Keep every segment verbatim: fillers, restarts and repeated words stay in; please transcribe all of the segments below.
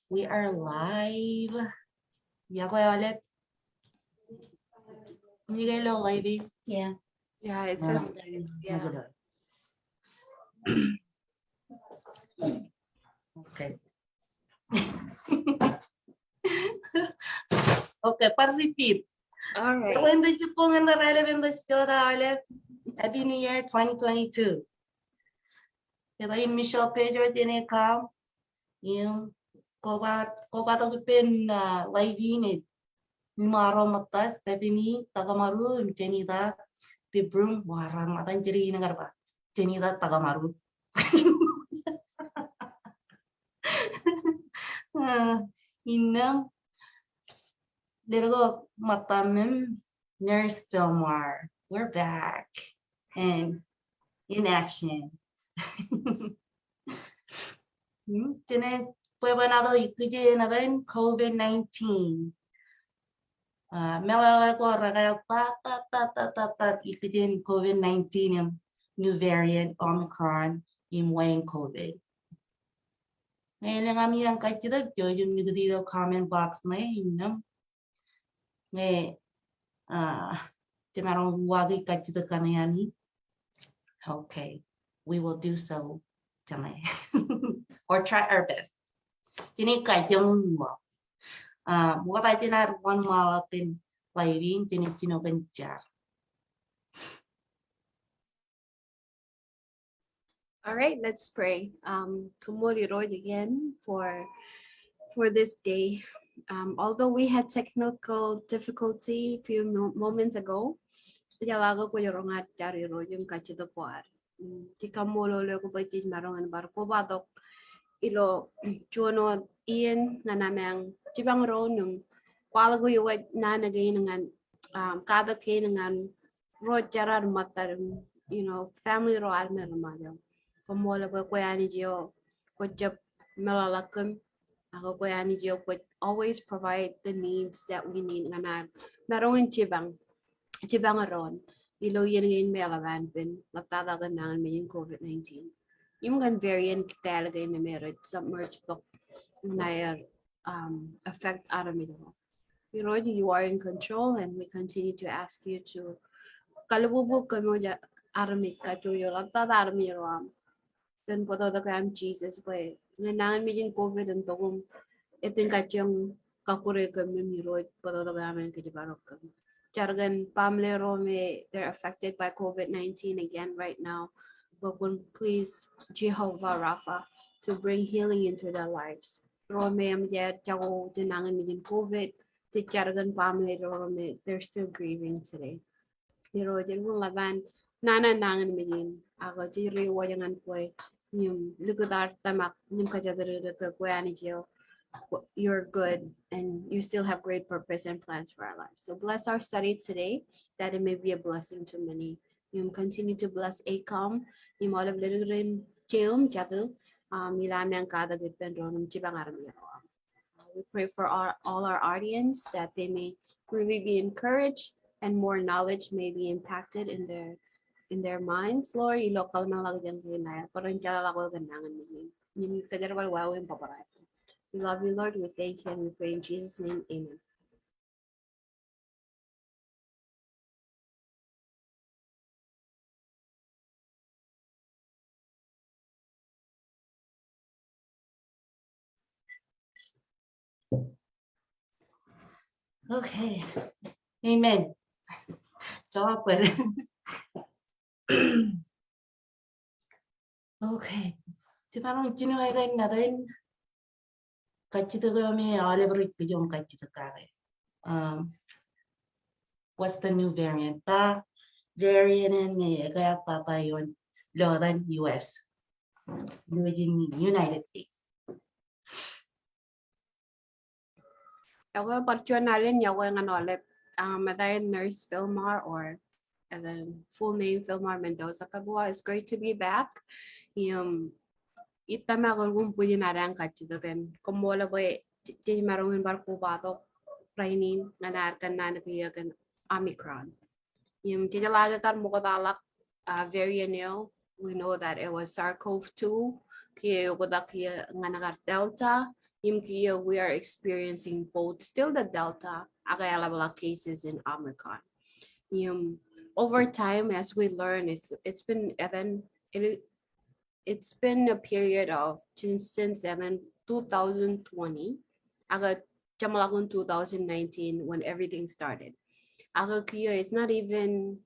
We are live. Iọkwe aolep. Ñe ke lo live in? Yeah. Yeah, it says live. Yeah. Okay. Okay, bar repeat. All right. Eḷap in jibboñ in raelep, in jota aolep. Happy New Year twenty twenty-two. Eḷap in Michelle Pedro, Dene Kam. Im, koba, kobatok ippān, ah, live in ej Maro Matas, Stephanie Takamaru, im Jenita Tibrum, wara matan jeri in karba. Jenita Takamaru. Ah, innām, leḷọk ṃōttam im Nurse Filmar. We're back and in action. Hmm, jenaaj bwebwenato ikkije enaaj COVID nineteen. Ah, meḷeḷe ko rekāāl ta, ta, ta, ta, ta, ta, ikkije COVID nineteen im new variant Omicron im wāween COVID. Ñe elōñ ami kajjitōk, jouj im nikūti ilo comment box ṇe, innām. Ñe, ah, jemaroñ uwaaki kajjitōk kaṇe ami. Okay, we will do so tonight. Or try our best. Jenaaj kajjioñ uwaak. Ah, ṃokta jān ad wōnṃaanḷọk kōn live in, jenaaj jino kōn jar. All right, let's pray. Um, koṃṃool Irooj again for for this day. Um, although we had technical difficulty a few mo- moments ago, ijeḷā ke kwōj roñ ad jar Irooj im kajjitōk ko ad. Mm, jej kaṃṃoolol eok bwe jej maroñ in bar kobatok ilo juon wōt iien ñan amān jipañ doon im kwaḷọk wōt naan kein ñan, um, katak kein ñan ro jeran ṃōttad, you know, family ro armej ro Ṃajeḷ. Koṃṃool bwe kwe Anij eo kwō jab meḷeḷe kōm, ak kwe Anij eo kwō always provide the needs that we need ñan ad maroñ in jipañ, jipañ doon ilo iien kein me eḷap an bōk ḷaptata kōn nañinmej in COVID nineteen im kōn variant kāāl kein me rej submerge tok ñan aer, um, affect armej ro. Irooj, you are in control, and we continue to ask you to kalbubu kōm wōj armej, kajjojo ḷaptata armej ro aṃ. Kōn bōtōktōk eo aṃ Jisōs bwe ñe nañinmej in COVID en tok im, ej itōn kajjioñ kakkure kōm im Irooj, bōtōktōk eo aṃ en kōjparok kōm. Jar kōn baaṃle ro me they're affected by COVID nineteen again right now. Bwe kwōn please Jehovah Rapha to bring healing into their lives. Ro me eṃōj aer jako jān nañinmej in COVID, jej jar kōn baaṃle ro me they're still grieving today. Irooj, ej wōnṃaan nana nañinmej in, ak jej ri wōj ñan kwe im likūt ad tōmak im kōjatdikdik ke kwe Anij eo, you're good and you still have great purpose and plans for our lives. So bless our study today, that it may be a blessing to many. Im continue to bless ACOM im aolep ledik rein jeiū im jatū, um, ilo amān katak ippān doon im jipañ armej ro aṃ. Uh, we pray for our, all our audience that they may really be encouraged and more knowledge may be impacted in their in their minds, Lord. Ilo kōḷmānḷọkjeṇ kein aer, bwe ren jeḷā ḷọk wōt kōn nañinmej in. Im kōjerbal wāween bōbrae. We love you, Lord. We thank you and we pray in Jesus' name. Amen. Okay. Amen. Jọọb bōd. Okay. Jipañ jino eo etan, etan kajjitōk eo me aolep rej kōj im kajjitōk kake. Um, what's the new variant? Ta variant in me ekāāl tata ioon lo etan U S, lo ej in United States. Iọkwe, bar juon alen iọkwe ñan aolep. Um, etan Nurse Filmar, or, uh, the full name Filmar Mendoza Kabua. It's great to be back. Im, ij tōmak lukkuun bwijin ad kajjitōk kōm. Koṃṃool bwe je-, jej maroñ in bar kobatok rainin ñan ad kōnnaan kiiō kōn Omicron. Im, jejeḷā ke kar ṃoktaḷọk, uh, variant eo, we know that it was SARS-CoV two kiiō eoktak kiiō ñan kar Delta, im kiiō we are experiencing both still the Delta, ak eḷapḷọk cases in Omicron. Im over time, as we learn, it's, it's been, and then it, it's been a period of since, since and then two thousand twenty, ak jeṃḷọkin two thousand nineteen when everything started. Ak kiiō, it's not even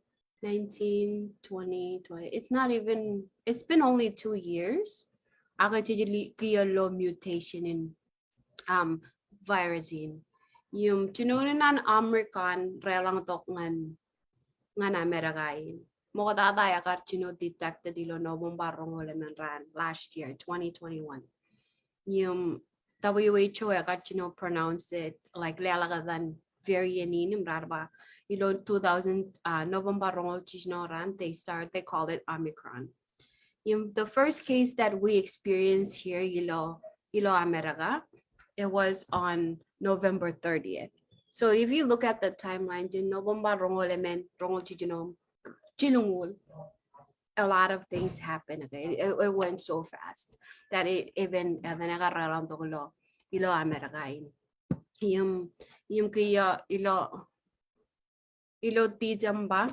nineteen, twenty, twenty. It's not even, it's been only two years. Ak jej li-, kiiō lo mutation in, um, virus in. Im jinoin an Omicron reḷañtok ñan, ñan America in. Ṃoktata ekar jino detected ilo November roñoul emān raan last year, twenty twenty-one. Im W H O ekar jino pronounce it, like, leḷọk etan variant in im raar ba ilo two thousand, uh, November roñoul jiljino raan, they start, they call it Omicron. Im the first case that we experienced here ilo, ilo America, it was on November thirtieth. So if you look at the timeline, jān November roñoul emān, roñoul jiljino, jilñuul, a lot of things happened. Okay, it, it went so fast that it even, and then ekar reḷañtok ilo, ilo America in. Im, im kiiō ilo, ilo December,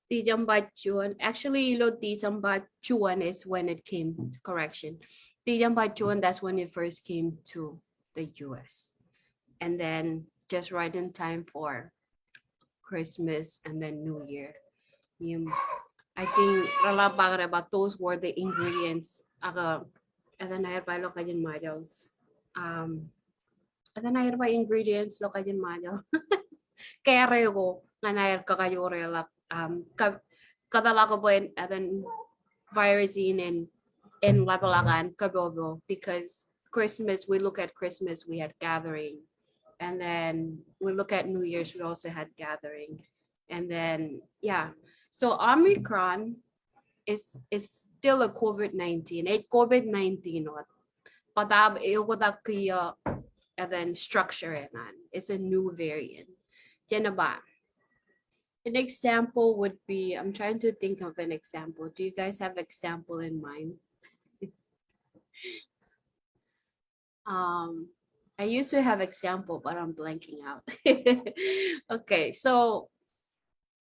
December, June. Actually, ilo December, June is when it came, correction. December, June, that's when it first came to the U S. And then just right in time for Christmas and then New Year. Im, I think reḷap bar, but those were the ingredients. Ak, etan aer ba ilo kajin Ṃajeḷ. Um, etan aer ba ingredients ilo kajin Ṃajeḷ. Kāre ko ñan aer kakajoor ḷọk, um, ka-, kōtḷọk bwe etan virus in en, en ḷapḷọk an kapopo, because Christmas, we look at Christmas, we had gathering. And then we look at New Year's, we also had gathering. And then, yeah. So Omicron is, is still a COVID nineteen. Ej COVID nineteen wōt. But, um, eoktak kiiō, and then structure eṇ an. It's a new variant. Jen ba. An example would be, I'm trying to think of an example. Do you guys have example in mind? Um, I used to have example, but I'm blanking out. Okay, so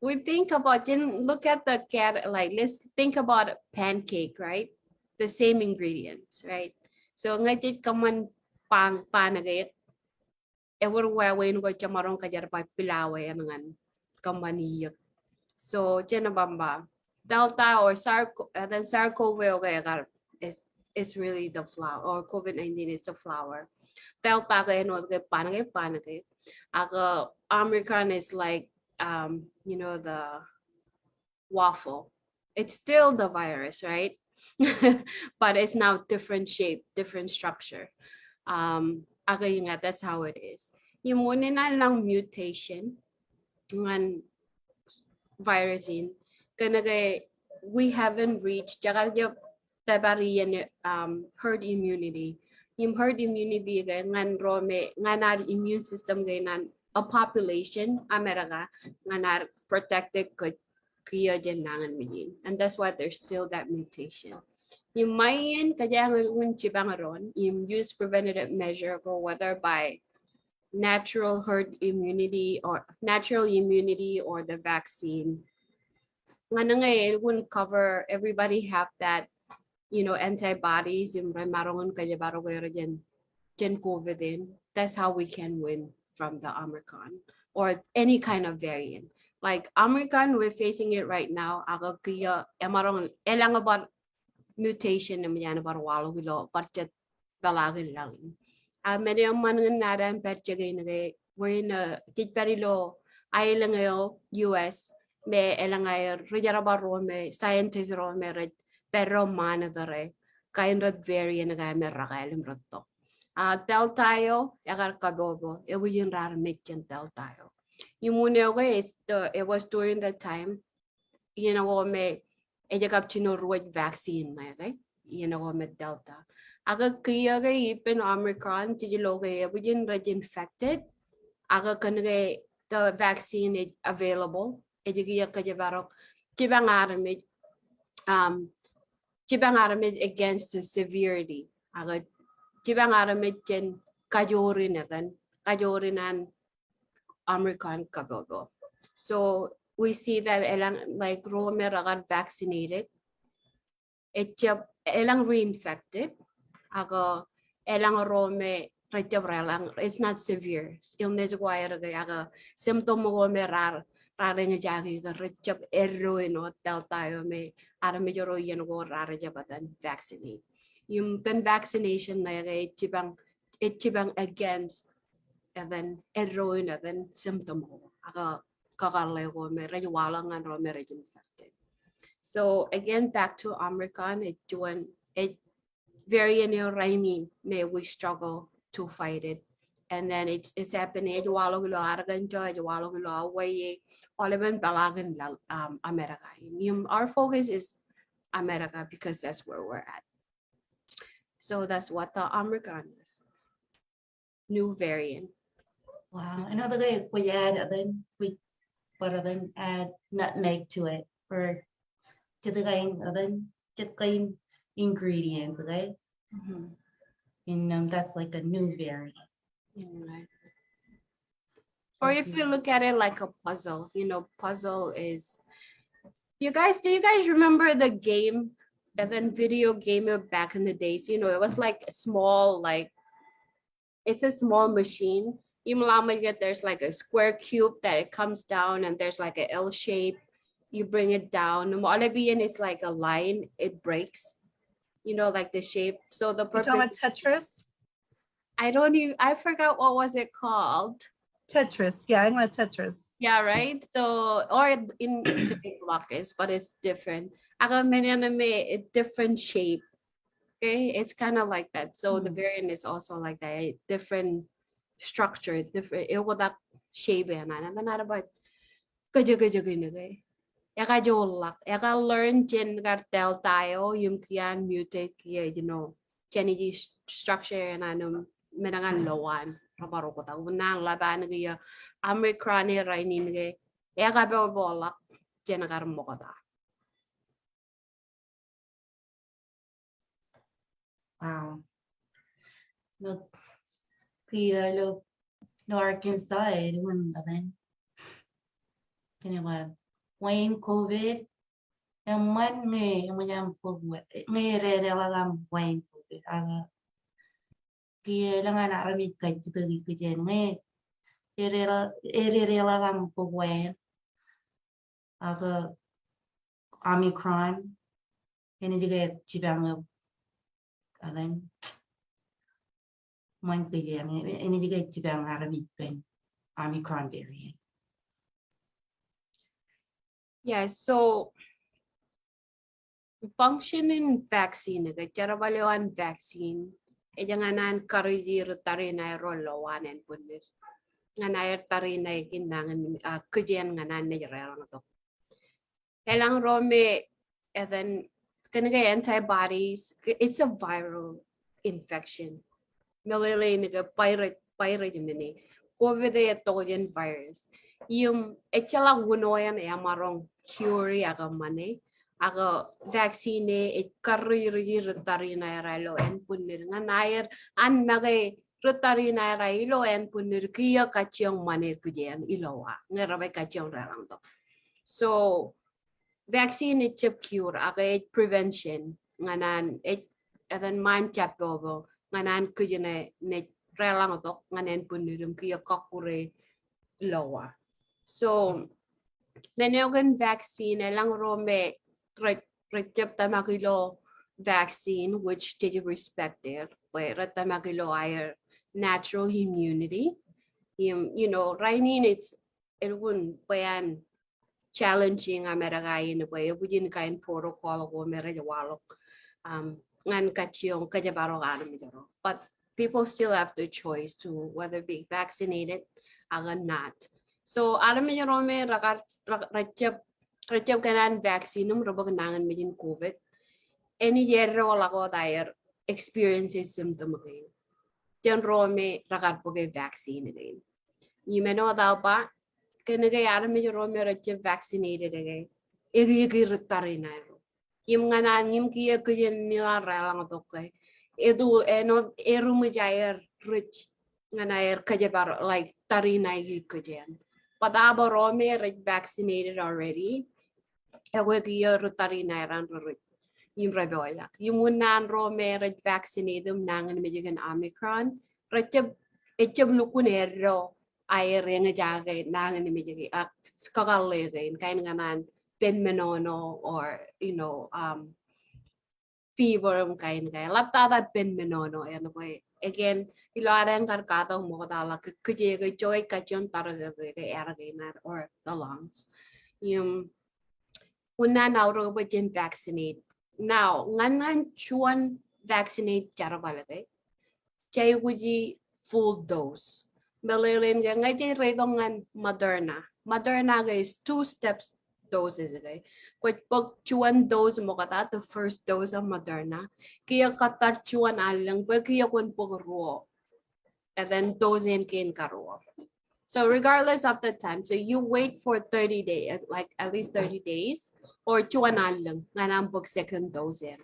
we think about, jen look at the cat, like, let's think about a pancake, right? The same ingredients, right? So ñe jej kōṃṃan pañ, pancake, ewōr wāween ko jemaroñ kōjerbal flour eṇ ñan kōṃṃan iiōk. So jen ba, Delta or SARS, uh, then SARS-CoV, okay, ekar, is, is really the flour, or COVID nineteen is the flour. Delta ke āinwōt ke pancake, pancake. Ak Omicron is like, um, you know, the waffle. It's still the virus, right? But it's now different shape, different structure. Um, ak iññā, that's how it is. Im unin an lōñ mutation ñan virus in, kōnke we haven't reached, jekar jab tōpar iien, um, herd immunity. Im herd immunity ke ñan ro me, ñan ad immune system kein an a population, America, ñan ad protected kōj kiiō jān nañinmej in. And that's why there's still that mutation. Im ṃae iien kōjeañ lukkuun jipañ doon im use preventative measure ko, whether by natural herd immunity or natural immunity or the vaccine. Ñan ñe elukkuun cover, everybody have that, you know, antibodies im remaroñ in kōjparok er jān, jān COVID in. That's how we can win from the Omicron or any kind of variant. Like Omicron, we're facing it right now. Ak kiiō emaroñ, elōñ bar mutation im jān bar waḷọk ilo bar jet peḷaakin laḷ in. Ak men eo eṃṃan ñan ad an pād jekōn ke, we're in a, jej pād ilo aelōñ eo U S me elōñ aer ri jerbal ro me, scientist ro me rej pād ilo monitor e kain rej variant ko me rekāāl im rej tok. A Delta eo ekar kapopo, ewōr in raar mej jān Delta eo. Im unin eo ke is the, it was during the time iien ko me ej kab jino ruwōj vaccine ṇe, right? Iien ko me Delta. Ak kiiō ke ippān Omicron, jej lo ke ewōr in rej infected, ak kōnke the vaccine is available, ej kiiō kōjparok jipañ armej, um, jipañ armej against the severity. Ak jipañ armej jān kajoor in etan, kajoor in an Omicron kapopo. So we see that elōñ, like, ro me rekar vaccinated, ejjab, elōñ reinfected, ak elōñ ro me rejjab reḷañ, it's not severe. Illness ko aer ke, ak symptom ko me raar, raar eñjake ke rejjab eddo āinwōt Delta eo me armej ro iien ko raar jab etan vaccinate. Im kōn vaccination ṇe ke ej jipañ, ej jipañ against etan eddo in etan symptom ko, ak kakōḷḷe ko me rej waḷọk ñan ro me rej infected. So again, back to Omicron, ej juon, ej variant eo rainin me we struggle to fight it. And then it's, it's happening, ej waḷọk ilo Arkansas, ej waḷọk ilo Hawaii, aolepen peḷaakin laḷ, um, America. Im our focus is America because that's where we're at. So that's what the Omicron is. New variant. Wow. Āinwōt ke kwōj add etan, kwōj bar etan add nutmeg to it, or jet kain etan, jet kain ingredient, okay? Mm-hmm. And, um, that's like a new variant. Right. Or if you look at it like a puzzle, you know, puzzle is, you guys, do you guys remember the game, and then video game of back in the days? You know, it was like a small, like, it's a small machine. Im ḷak ṃōj ke, there's like a square cube that it comes down and there's like a L shape. You bring it down. Im aolepān it's like a line, it breaks. You know, like the shape. So the purpose. You're talking about Tetris? I don't even, I forgot what was it called. Tetris. Yeah, I'm gonna Tetris. Yeah, right? So, or in, in block is, but it's different. Ak men eṇ me a different shape. Okay, it's kind of like that. So the variant is also like that, a different structure, different, eoktak shape eṇ an. And then bar kōjekōjek in ke ekajoorḷọk, eka learn jān kar Delta eo, im kiiō an mutate kiiō, you know, jān ij structure eṇ an im men ñan lowaan, rebar oktak. Im naan ḷap an kiiō Omicron e rainin ke ekapopoḷọk jān kar ṃokta. Wow. Ilo, kiiō ilo, ilo Arkansas e, etan, kōn ba, wāween COVID, eṃṃan ñe, eṃṃan aṃ bōk wā-, ñe ededeḷọk aṃ wāween COVID, ak kiiō elōñ an armej kajjitōk ikijjien ñe ededeḷọk, ededeḷọk aṃ bōk wāween, ak Omicron, enaaj ke jipañ, etan, ṃan kijeañ, enaaj ke jipañ armej kōn Omicron variant. Yeah, so function in vaccine, ke jerbal eo an vaccine, ej ñan an karreoiki ri tariṇae ro lowaan ānbwinnid. Ñan aer tariṇae kein nañin, ah, kijeañ ñan an naaj reḷañtok. Elōñ ro me, etan, kōn ke antibodies, ke, it's a viral infection. Meḷeḷein ke virus, virus men e. COVID e etokjān virus. Im ejjeḷọk wūno eṇ emaroñ cure ak ṃane. Ak vaccine e ej karreoiki ri tariṇae ro ilo ānbwinnid ñan aer an make ri tariṇae ro ilo ānbwinnid kiiō kajjioñ ṃane kijeañ ilo wa. Ñe rej baj kajjioñ reḷañtok. So vaccine ejjab cure, ak ej prevention, ñan an ej, etan, ṃaan jab popo, ñan an kijeañ naaj reḷañtok ñan ānbwinnid im kiiō kọkkure ilo wa. So men eo kōn vaccine, elōñ ro me rej, rejjab tōmak ilo vaccine, which jej respect er, bwe rej tōmak ilo aer natural immunity. Im, you know, rainin it's, elukkuun bwe an challenging America in bwe ebwijin kain protocol ko me rej waḷọk, um, ñan kajjioñ kōjparok armej ro. But people still have the choice to whether be vaccinated or not. So armej ro me rekar, re-, rejjab, rejjab kōṇaan vaccine im rej bōk nañinmej in COVID, enaaj eddoḷọk wōt aer experience e symptom kein jān ro me rekar bōk e vaccine kein. Im āinwōt aō ba, kōn ke armej ro me rejjab vaccinated ke ekieki ri tariṇae ro. Im ñan an im kiiō kijenolọk reḷọñtok ke, etu āinwōt eruṃwij aer rej ñan aer kōjparok, like, tariṇae kōj kōjeañ. Bōtaab ro me rej vaccinated already, ekwe kiiō ri tariṇae raṇ rej, im rej pojak. Im unin ro me rej vaccinate im nañinmej kōn Omicron, rejjab, ejjab lukkuun eddo aer eñjake nañinmej kein, ak kakōḷḷe kein, kain ñan an pen menono or, you know, um, fever im kain ke. Ḷaptata pen menono, eṇ bwe, again, ilo ad kar katak ṃokta ḷọk ke kōj ke, kōj kajjioñ target ke air kein ad or the lungs. Im, unin an aorōk bwe jen vaccinate. Now, ñan ñan juon vaccinate jerbal ke, jej aikuji full dose. Meḷeḷein ke ñe jej reitok ñan Moderna. Moderna ke is two steps doses ke. Kwōj bōk juon dose ṃokta, the first dose of Moderna. Kiiō kōttar juon allōñ, bwe kiiō kwōn bōk ruo. And then dose in kein karuo. So regardless of the time, so you wait for thirty days, like, at least thirty days, or juon allōñ, ñan aṃ bōk second dose in.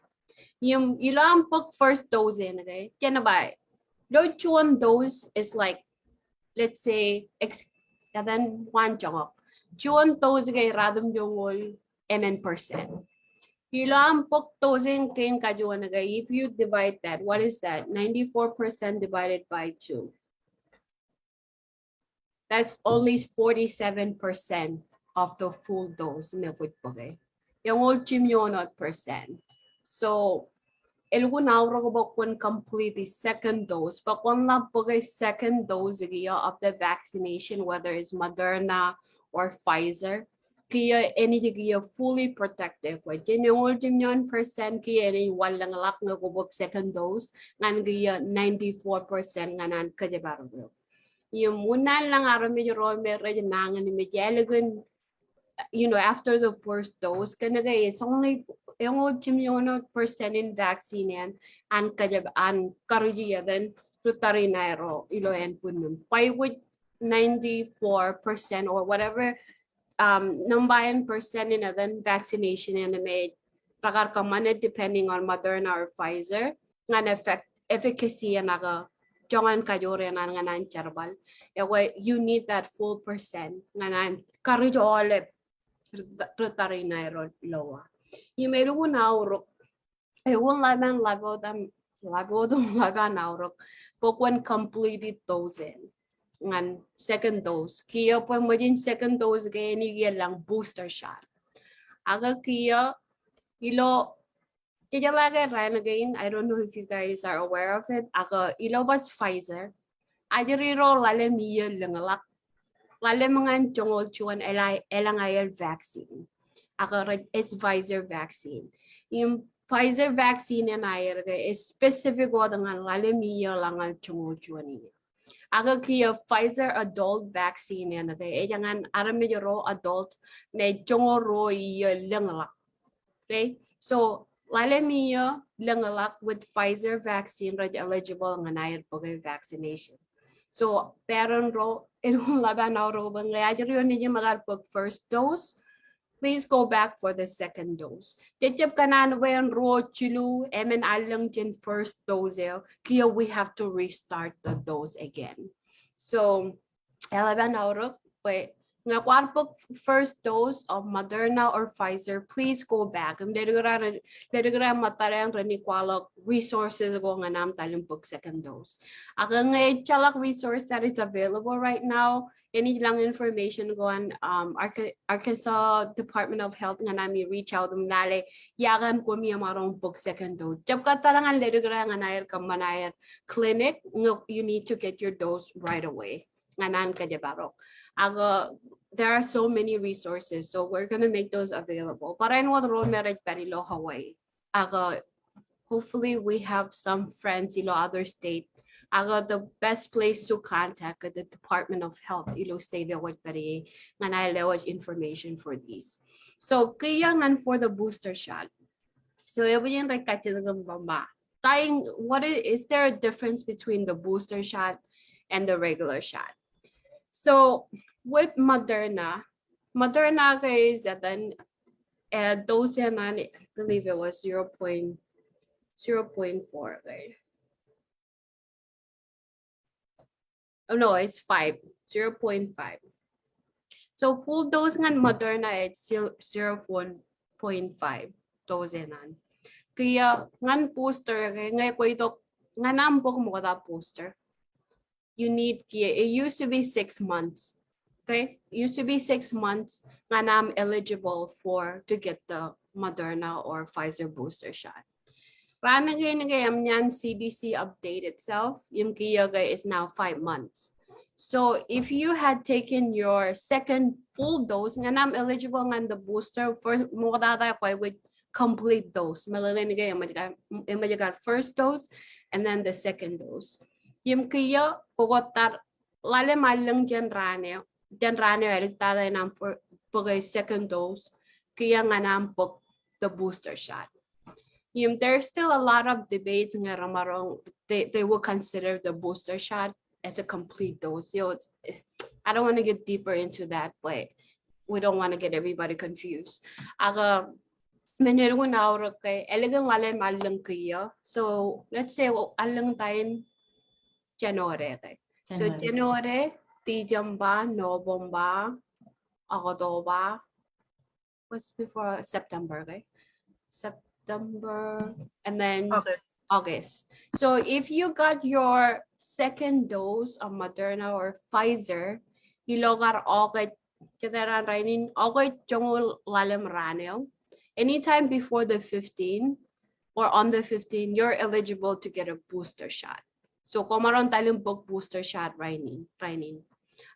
Im, ilo aṃ bōk first dose in, okay? Jen ba, ilo juon dose is like, let's say, ex-, etan waan joñak. Juon dose ke ratimjuonñoul emān percent. Ilo aṃ bōk dose in kein kajuon ke, if you divide that, what is that? Ninety-four percent divided by two. That's only forty-seven percent of the full dose me kwōj bōke. Eñoul jimjuon wōt percent. So, elukkuun aorōk bwe kwōn complete the second dose, bwe kwōn ḷak bōke second dose kiiō of the vaccination, whether it's Moderna or Pfizer. Kiiō enaaj kiiō fully protected kwe. Jān eñoul jimjuon percent kiiō enaaj wanlōñḷọk ñe kwō bōk second dose, ñan kiiō ninety-four percent ñan an kōjparok eo. Im unin an lōñ armej ro me rej nañinmej ālikin, you know, after the first dose, kōnke it's only eñoul jimjuon wōt percent in vaccine eṇ an kōjparok, an karijeḷā etan ri tariṇae ro ilo ānbwinnin. Bwe kwōj ninety-four percent or whatever, um, nōṃba in percent in etan vaccination eṇ me rekar kōṃṃane, depending on Moderna or Pfizer, ñan effect, efficacy eṇ ak joñan kajoor eṇ an ñan an jerbal. Ekwe, you need that full percent ñan an karijeḷā ri tariṇae ro lowa. Im elukkuun aorōk, elukkuun ḷap an, ḷap wōt aṃ, ḷap wōt aṃ, ḷap an aorōk bwe kwōn complete dose in ñan second dose. Kiiō bwe ṃōjin second dose ke enaaj kiiō lōñ booster shot. Ak kiiō ilo jejeḷā ke raan kein, I don't know if you guys are aware of it, ak ilo baj Pfizer, ajri ro ḷalem iiō lōñḷọk, ḷalem ñan joñoul juon elōñ, elōñ aer vaccine. Ak rej, it's Pfizer vaccine. Im Pfizer vaccine eṇ aer ke is specific wōt ñan ḷalem iiō ḷọk ñan joñoul juon iiō. Ak kiiō Pfizer adult vaccine eṇ ke ej ñan armej ro adult me joñoul ruo iiō lōñḷọk. Okay? So, ḷalem iiō lōñḷọk with Pfizer vaccine rej eligible ñan aer bōke vaccination. So, parent ro, elukkuun ḷap an aorōk bwe ñe ajri eo nejūṃ ekar bōk first dose, please go back for the second dose. Jejjab kōṇaan bwe en ruo, jilu, emān allōñ jān first dose eo, kiiō we have to restart the dose again. So, eḷap an aorōk bwe ñe kwaar bōk first dose of Moderna or Pfizer, please go back. Im ledik ro, ledik ro ṃōttareañ renaaj kwaḷọk resources ko ñan aṃ etal im bōk second dose. Ak ñe ejjeḷọk resource that is available right now, enaaj lōñ information ko an, um, Arka-, Arkansas Department of Health ñan ami reach out im lale ia kaṇ koṃi emaroñ bōk second dose. Jab kōttar ñan ledik ro ñan aer kōṃṃan aer clinic, ñe you need to get your dose right away ñan an kōjparok. Ak, uh, there are so many resources, so we're gonna make those available. Barāinwōt ro me rej pād ilo Hawaii. Ak, uh, hopefully we have some friends ilo other state. Ak, uh, the best place to contact the Department of Health ilo state eo kwōj pād ie ñan aer lewōj information for these. So kiiō ñan for the booster shot. So ebwijin rej kajjitōk im ba, ba, ta in, what is, is there a difference between the booster shot and the regular shot? So with Moderna, Moderna ke is etan eh, dose eṇ an, I believe it was zero point, zero point four, right? Oh, no, it's five, zero point five. So full dose ñan Moderna, it's zero point five dose eṇ an. Kiiō ñan booster, ke ñe kwōj itok ñan aṃ bōk ṃokta booster, you need kiiō, it used to be six months. Okay, it used to be six months ñan aṃ eligible for to get the Moderna or Pfizer booster shot. Raan kein ke eṃōj an C D C update itself, im kiiō ke is now five months. So if you had taken your second full dose, ñan aṃ eligible ñan the booster, first, ṃoktata kwōj aikuj complete dose. Meḷeḷein ke eṃōj kar, eṃōj kar first dose and then the second dose. Im kiiō kwōj tar ḷalem allōñ jān raan eo, jān raan eo āliktata in aṃ bōk a second dose, kiiō ñan aṃ bōk the booster shot. Im, there's still a lot of debates ñe remaroñ, they, they will consider the booster shot as a complete dose. You know, it's, I don't want to get deeper into that, but we don't want to get everybody confused. Ak men eḷukkuun aorōk ke, ālikin ḷalem allōñ kiiō. So let's say allōñ ta in January ke. So January, December, November, October, what's before September, okay? September, and then August. August. So if you got your second dose of Moderna or Pfizer, ilo kar August, kōttar an rainin, August joñoul ḷalem raan eo, anytime before the fifteen or on the fifteen, you're eligible to get a booster shot. So kwōmaroñ etaḷ im bōk booster shot rainin, rainin.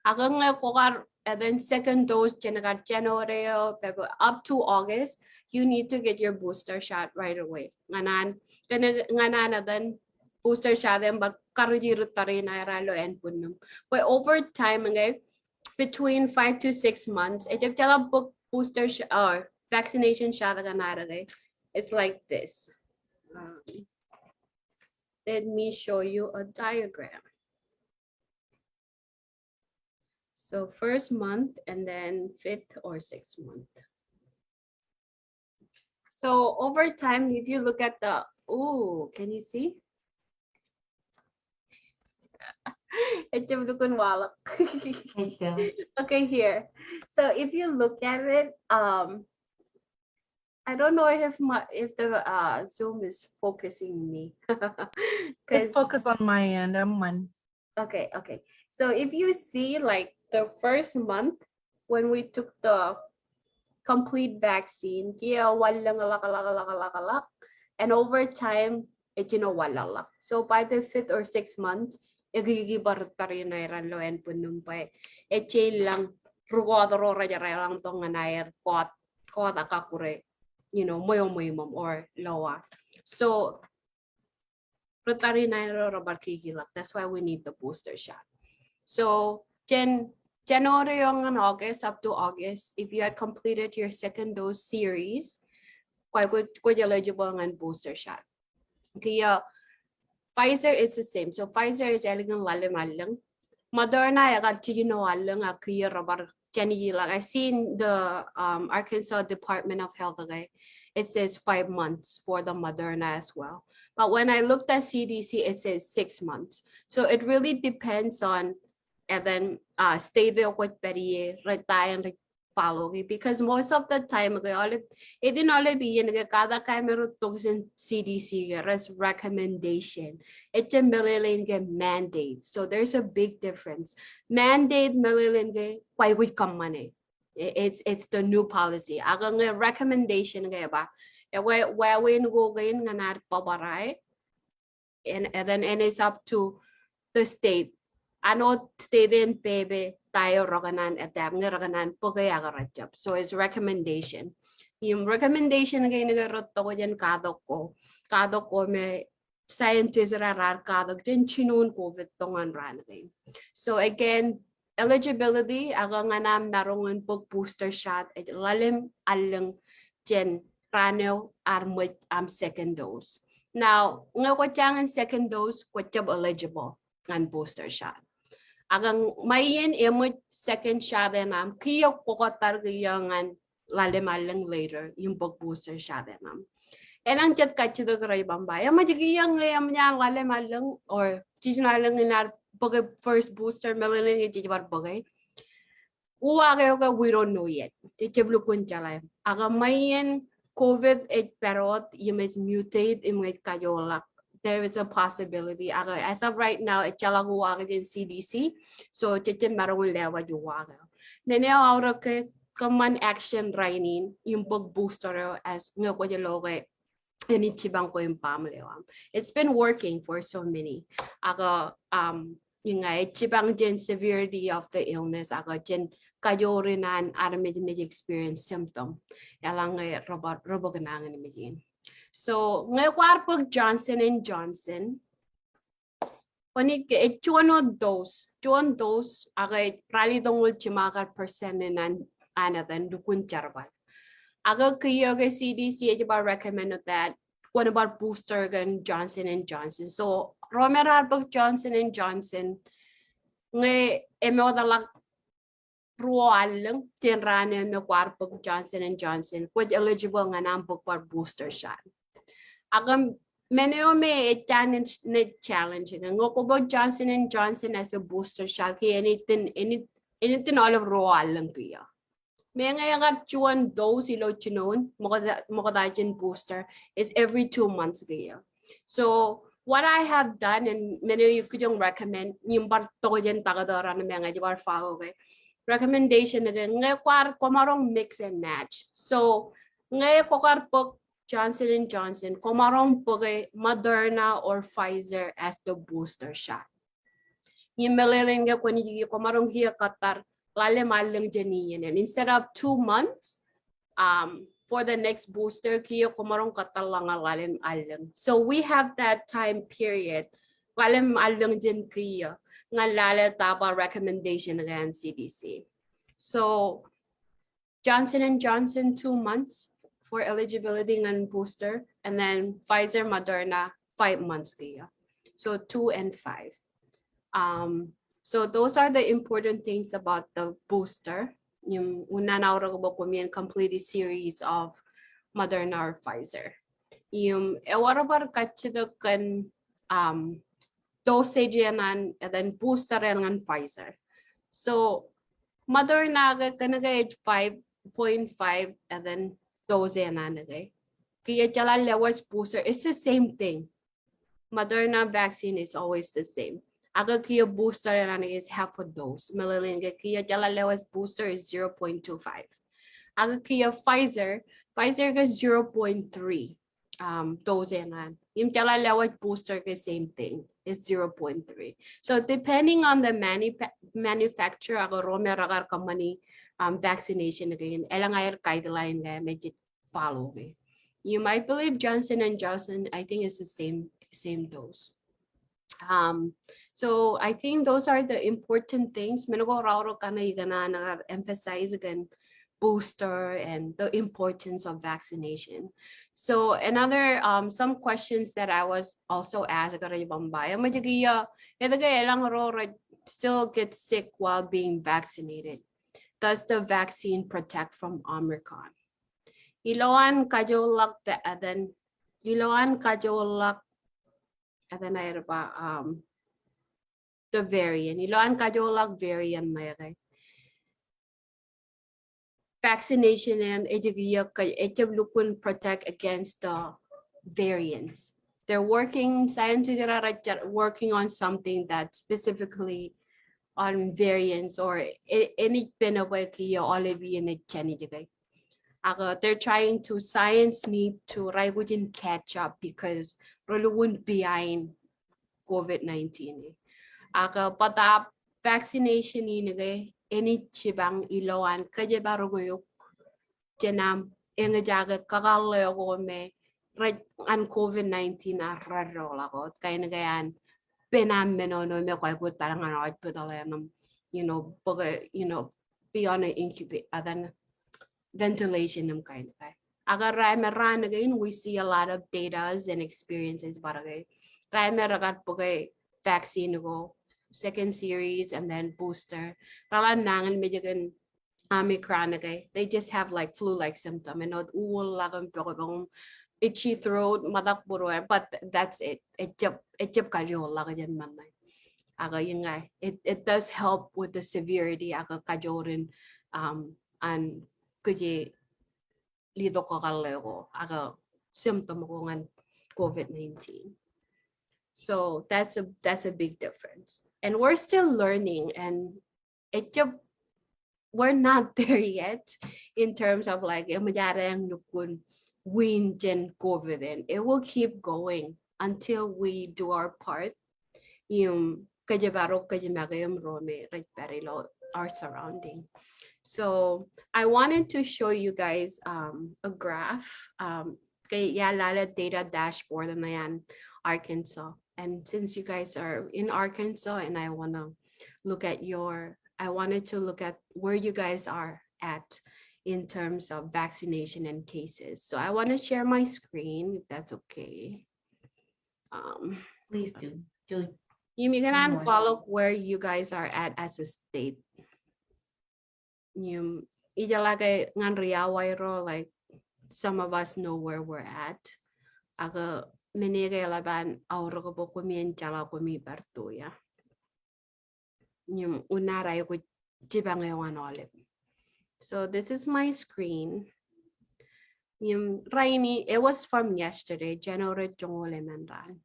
Ak ñe kwō kar, and then second dose jān kar January eo, February, up to August, you need to get your booster shot right away. Ñan an, kōn, ñan an etan booster shot eṇ bar karijer tariṇae ilo ānbwinniṃ. But over time, okay, between five to six months, ejjab jeḷā bōk booster shot or vaccination shot kaṇ ad ke, it's like this. Um, let me show you a diagram. So first month and then fifth or sixth month. So over time, if you look at the, ooh, can you see? Ejjab lukkuun waḷọk. Thank you. Okay, here. So if you look at it, um, I don't know if my, if the, uh, Zoom is focusing me. 'Cause it's focused on my end. I'm one. Okay, okay. So if you see, like, the first month when we took the complete vaccine, kiiō wanlōñḷọk, ḷọk, ḷọk, ḷọk, ḷọk, ḷọk, and over time, ejjino wanlaḷḷọk. So by the fifth or sixth month, ekikibar tariṇae ilo ānbwinniṃ bwe ejjeḷọk rūkọọt ro rej jeḷā ḷọk tok ñan aer kọọt, kọọt ak kọkkure, you know, ṃweo ṃweiṃōṃ or lower. So rej tariṇae ro rebar kikiḷọk. That's why we need the booster shot. So jān January eo ñan August, up to August, if you had completed your second dose series, kwōj, kwōj eligible ñan booster shot. Kiiō Pfizer, it's the same. So Pfizer is ālikin ḷalem allōñ. Moderna ekar jiljino allōñ ak kiiō rebar jān ijin, like, I seen the, um, Arkansas Department of Health, okay? It says five months for the Moderna as well. But when I looked at C D C, it says six months. So it really depends on, and then, uh, state eo kwōj pād ie, rej ta eṇ rej follow, okay? Because most of the time, okay, aolep, etan aolep iien ke katak kaimero tok jān C D C ke, rej recommendation. Ejjab meḷeḷein ke mandate. So there's a big difference. Mandate meḷeḷein ke kwōj aikuj kōṃṃane. I-, it's, it's the new policy. Ak ñe recommendation ke ba, e, wā-, wāween ko kein ñan ad bōbrae. And, and then, and it's up to the state. Ano state in pepe ta eo rekōṇaan adapt, ñe rekōṇaan bōke ak rejjab. So it's recommendation. Im recommendation kein ke rej tokjān katak ko. Katak ko me scientist raar katak jān jinoin COVID tok ñan raan kein. So again, eligibility, ak ñan aṃ maroñ in bōk booster shot, ej ḷalem allōñ jān raan eo ear ṃōj aṃ second dose. Now, ñe kwōj jañin second dose, kwōjjab eligible ñan booster shot. Ak ñe ṃae iien eṃōj second shot eṇ aṃ, kiiō kwō kōttar kiiō ñan ḷalem allōñ later im bōk booster shot eṇ aṃ. Eḷaññe jet kajjitōk rej ba, eṃōj kiiō ñe eṃōj an ḷalem allōñ or jiljino allōñ in ad bōke first booster, meḷeḷe in jej bar bōke. Uwaak eo ke we don't know yet. Jej jab lukkuun jeḷā. Ak ṃae iien COVID ej pād wōt im ej mutate im ej kajoorḷọk, there is a possibility. Ak as of right now, ejjeḷọk uwaak jān C D C. So jej jab maroñ in lewōj uwaak eo. Nene eo aorōk ke kōṃṃan action rainin im bōk booster eo as ñe kwōj lo ke enaaj jipañ kwe im baaṃle eo aṃ. It's been working for so many. Ak um, ña ej jipañ jān severity of the illness, ak jān kajoor in an armej naaj experience symptom. Eḷaññe rej bar, rej bōk nañinmej in. So ñe kwaar bōk Johnson and Johnson, kwōnaaj ke ej juon wōt dose, juon dose, ak ej ralitōñoul jiṃa kar percent in an, an etan lukkuun jerbal. Ak kiiō ke C D C ej bar recommend that kwōn bar booster kōn Johnson and Johnson. So ro me raar bōk Johnson and Johnson, ñe emootḷọk ruo allōñ jān raan eo me kwaar bōk Johnson and Johnson, kwōj eligible ñan aṃ bōk bar booster shot. Ak men eo me ej jañin, naaj challenge ke ñe kwō bōk Johnson and Johnson as a booster shot, ke enaaj itōn, enaaj, enaaj itōn aolep ruo allōñ kiiō. Meñe ekar juon dose ilo jinoin ṃokta, ṃokta jān booster is every two months kiiō. So what I have done, and men eo ikijjeen recommend, im bar tok jān taktō raṇ me ña ij bar follow ke recommendation ke ñe kwaar, kwōmaroñ mix and match. So ñe kwōkar bōk Johnson and Johnson, kwōmaroñ bōke Moderna or Pfizer as the booster shot. Im meḷeḷein ke kwōnaaj kiiō, kwōmaroñ kiiō kōttar ḷalem allōñ jān iien eṇ. Instead of two months, um, for the next booster, kiiō kwōmaroñ kōttar ḷọk ñan ḷalem allōñ. So we have that time period, ḷalem allōñ jān kiiō, ñan lale ta bar recommendation ke an C D C. So Johnson and Johnson, two months for eligibility ñan booster, and then Pfizer, Moderna, five months kiiō. So two and five. Um, so those are the important things about the booster. Im unin aorōk bwe koṃwin complete a series of Moderna or Pfizer. Im ewōr bar kajjitōk kōn, um, dosage eṇ an, and then booster eṇ ñan Pfizer. So Moderna ke, kōnke ej five point five, and then dose eṇ an ke. Kiiō jeḷā lewōj booster, it's the same thing. Moderna vaccine is always the same. Ak kiiō booster eṇ an is half a dose. Meḷeḷein ke kiiō jeḷā lewōj booster is zero point two five. Ak kiiō Pfizer, Pfizer ke zero point three, um, dose eṇ an. Im jeḷā lewōj booster ke same thing, is zero point three. So depending on the manufa-, manufacturer ak ro me rekar kōṃṃani, um, vaccination kein, elōñ aer guideline ke me jej follow ke. Im I believe Johnson and Johnson, I think it's the same, same dose. Um, so I think those are the important things. Men ko raorōk kaṇe ikōṇaan kar emphasize kōn booster and the importance of vaccination. So another, um, some questions that I was also asked, rej ba, eṃōj kiiō, etke elōñ ro rej still get sick while being vaccinated? Does the vaccine protect from Omicron? Ilowaan kajoorḷọk the, uh, then, ilowaan kajoorḷọk, and then aer ba, um, the variant. Ilowaan kajoorḷọk variant ṇe ke, vaccination eṇ ej kiiō ke ejjab lukkuun protect against the variants. They're working, scientists are working on something that specifically on variants or e-, enaaj pen bwe kiiō aolep iien ej jān ijjek. Ak, uh, they're trying to, science need to, rej aikuj in catch up because relukkuun behind COVID nineteen. Ak, uh, bōtab vaccination in ke enaaj jipañ ilowaan kōjparok eok jān aṃ eñjake kakōḷḷe ko me rej an COVID nineteen ear reddeḷọk wōt, kain ke an pen aṃ menono me kwaikuj tar ñan hospital eṇ im, you know, bōke, you know, be on an incuba-, etan ventilation im kain ke. Ak ro me raan kein, we see a lot of datas and experiences bar ke ro me rekar bōke vaccine ko, second series and then booster, reḷak nañinmej kōn Omicron ke, they just have like flu-like symptom. Āinwōt uwōlḷọk im pokpok im itchy throat, ṃōttan būrueir, but th- that's it. Ejjab, ejjab kajoorḷọk jān ṃōṇōṇō. Ak iññā, it, it does help with the severity ak kajoor in, um, an kōjeañ letok kōkālle ko ak symptom ko ñan COVID nineteen. So that's a, that's a big difference. And we're still learning, and ejjab, we're not there yet in terms of like, eṃōj ad eñ lukkuun win jān COVID, and it will keep going until we do our part. Im kōjparok kōj make im ro me rej pād ilo our surrounding. So I wanted to show you guys, um, a graph. Um, ke iar lale data dashboard ṇe an Arkansas. And since you guys are in Arkansas and I want to look at your, I wanted to look at where you guys are at in terms of vaccination and cases. So I want to share my screen, if that's okay. Um, Please do. Do. Im ikōṇaan kwaḷọk where you guys are at as a state. Im ijeḷā ke ñan ri Hawaii ro, like, some of us know where we're at. Ak men eo ke eḷap an aorōk bwe koṃi en jeḷā koṃi bar to ia. Im unin ad aikuj jipañ eo an aolep. So this is my screen. Im rainin, it was from yesterday, January joñoul emān raan.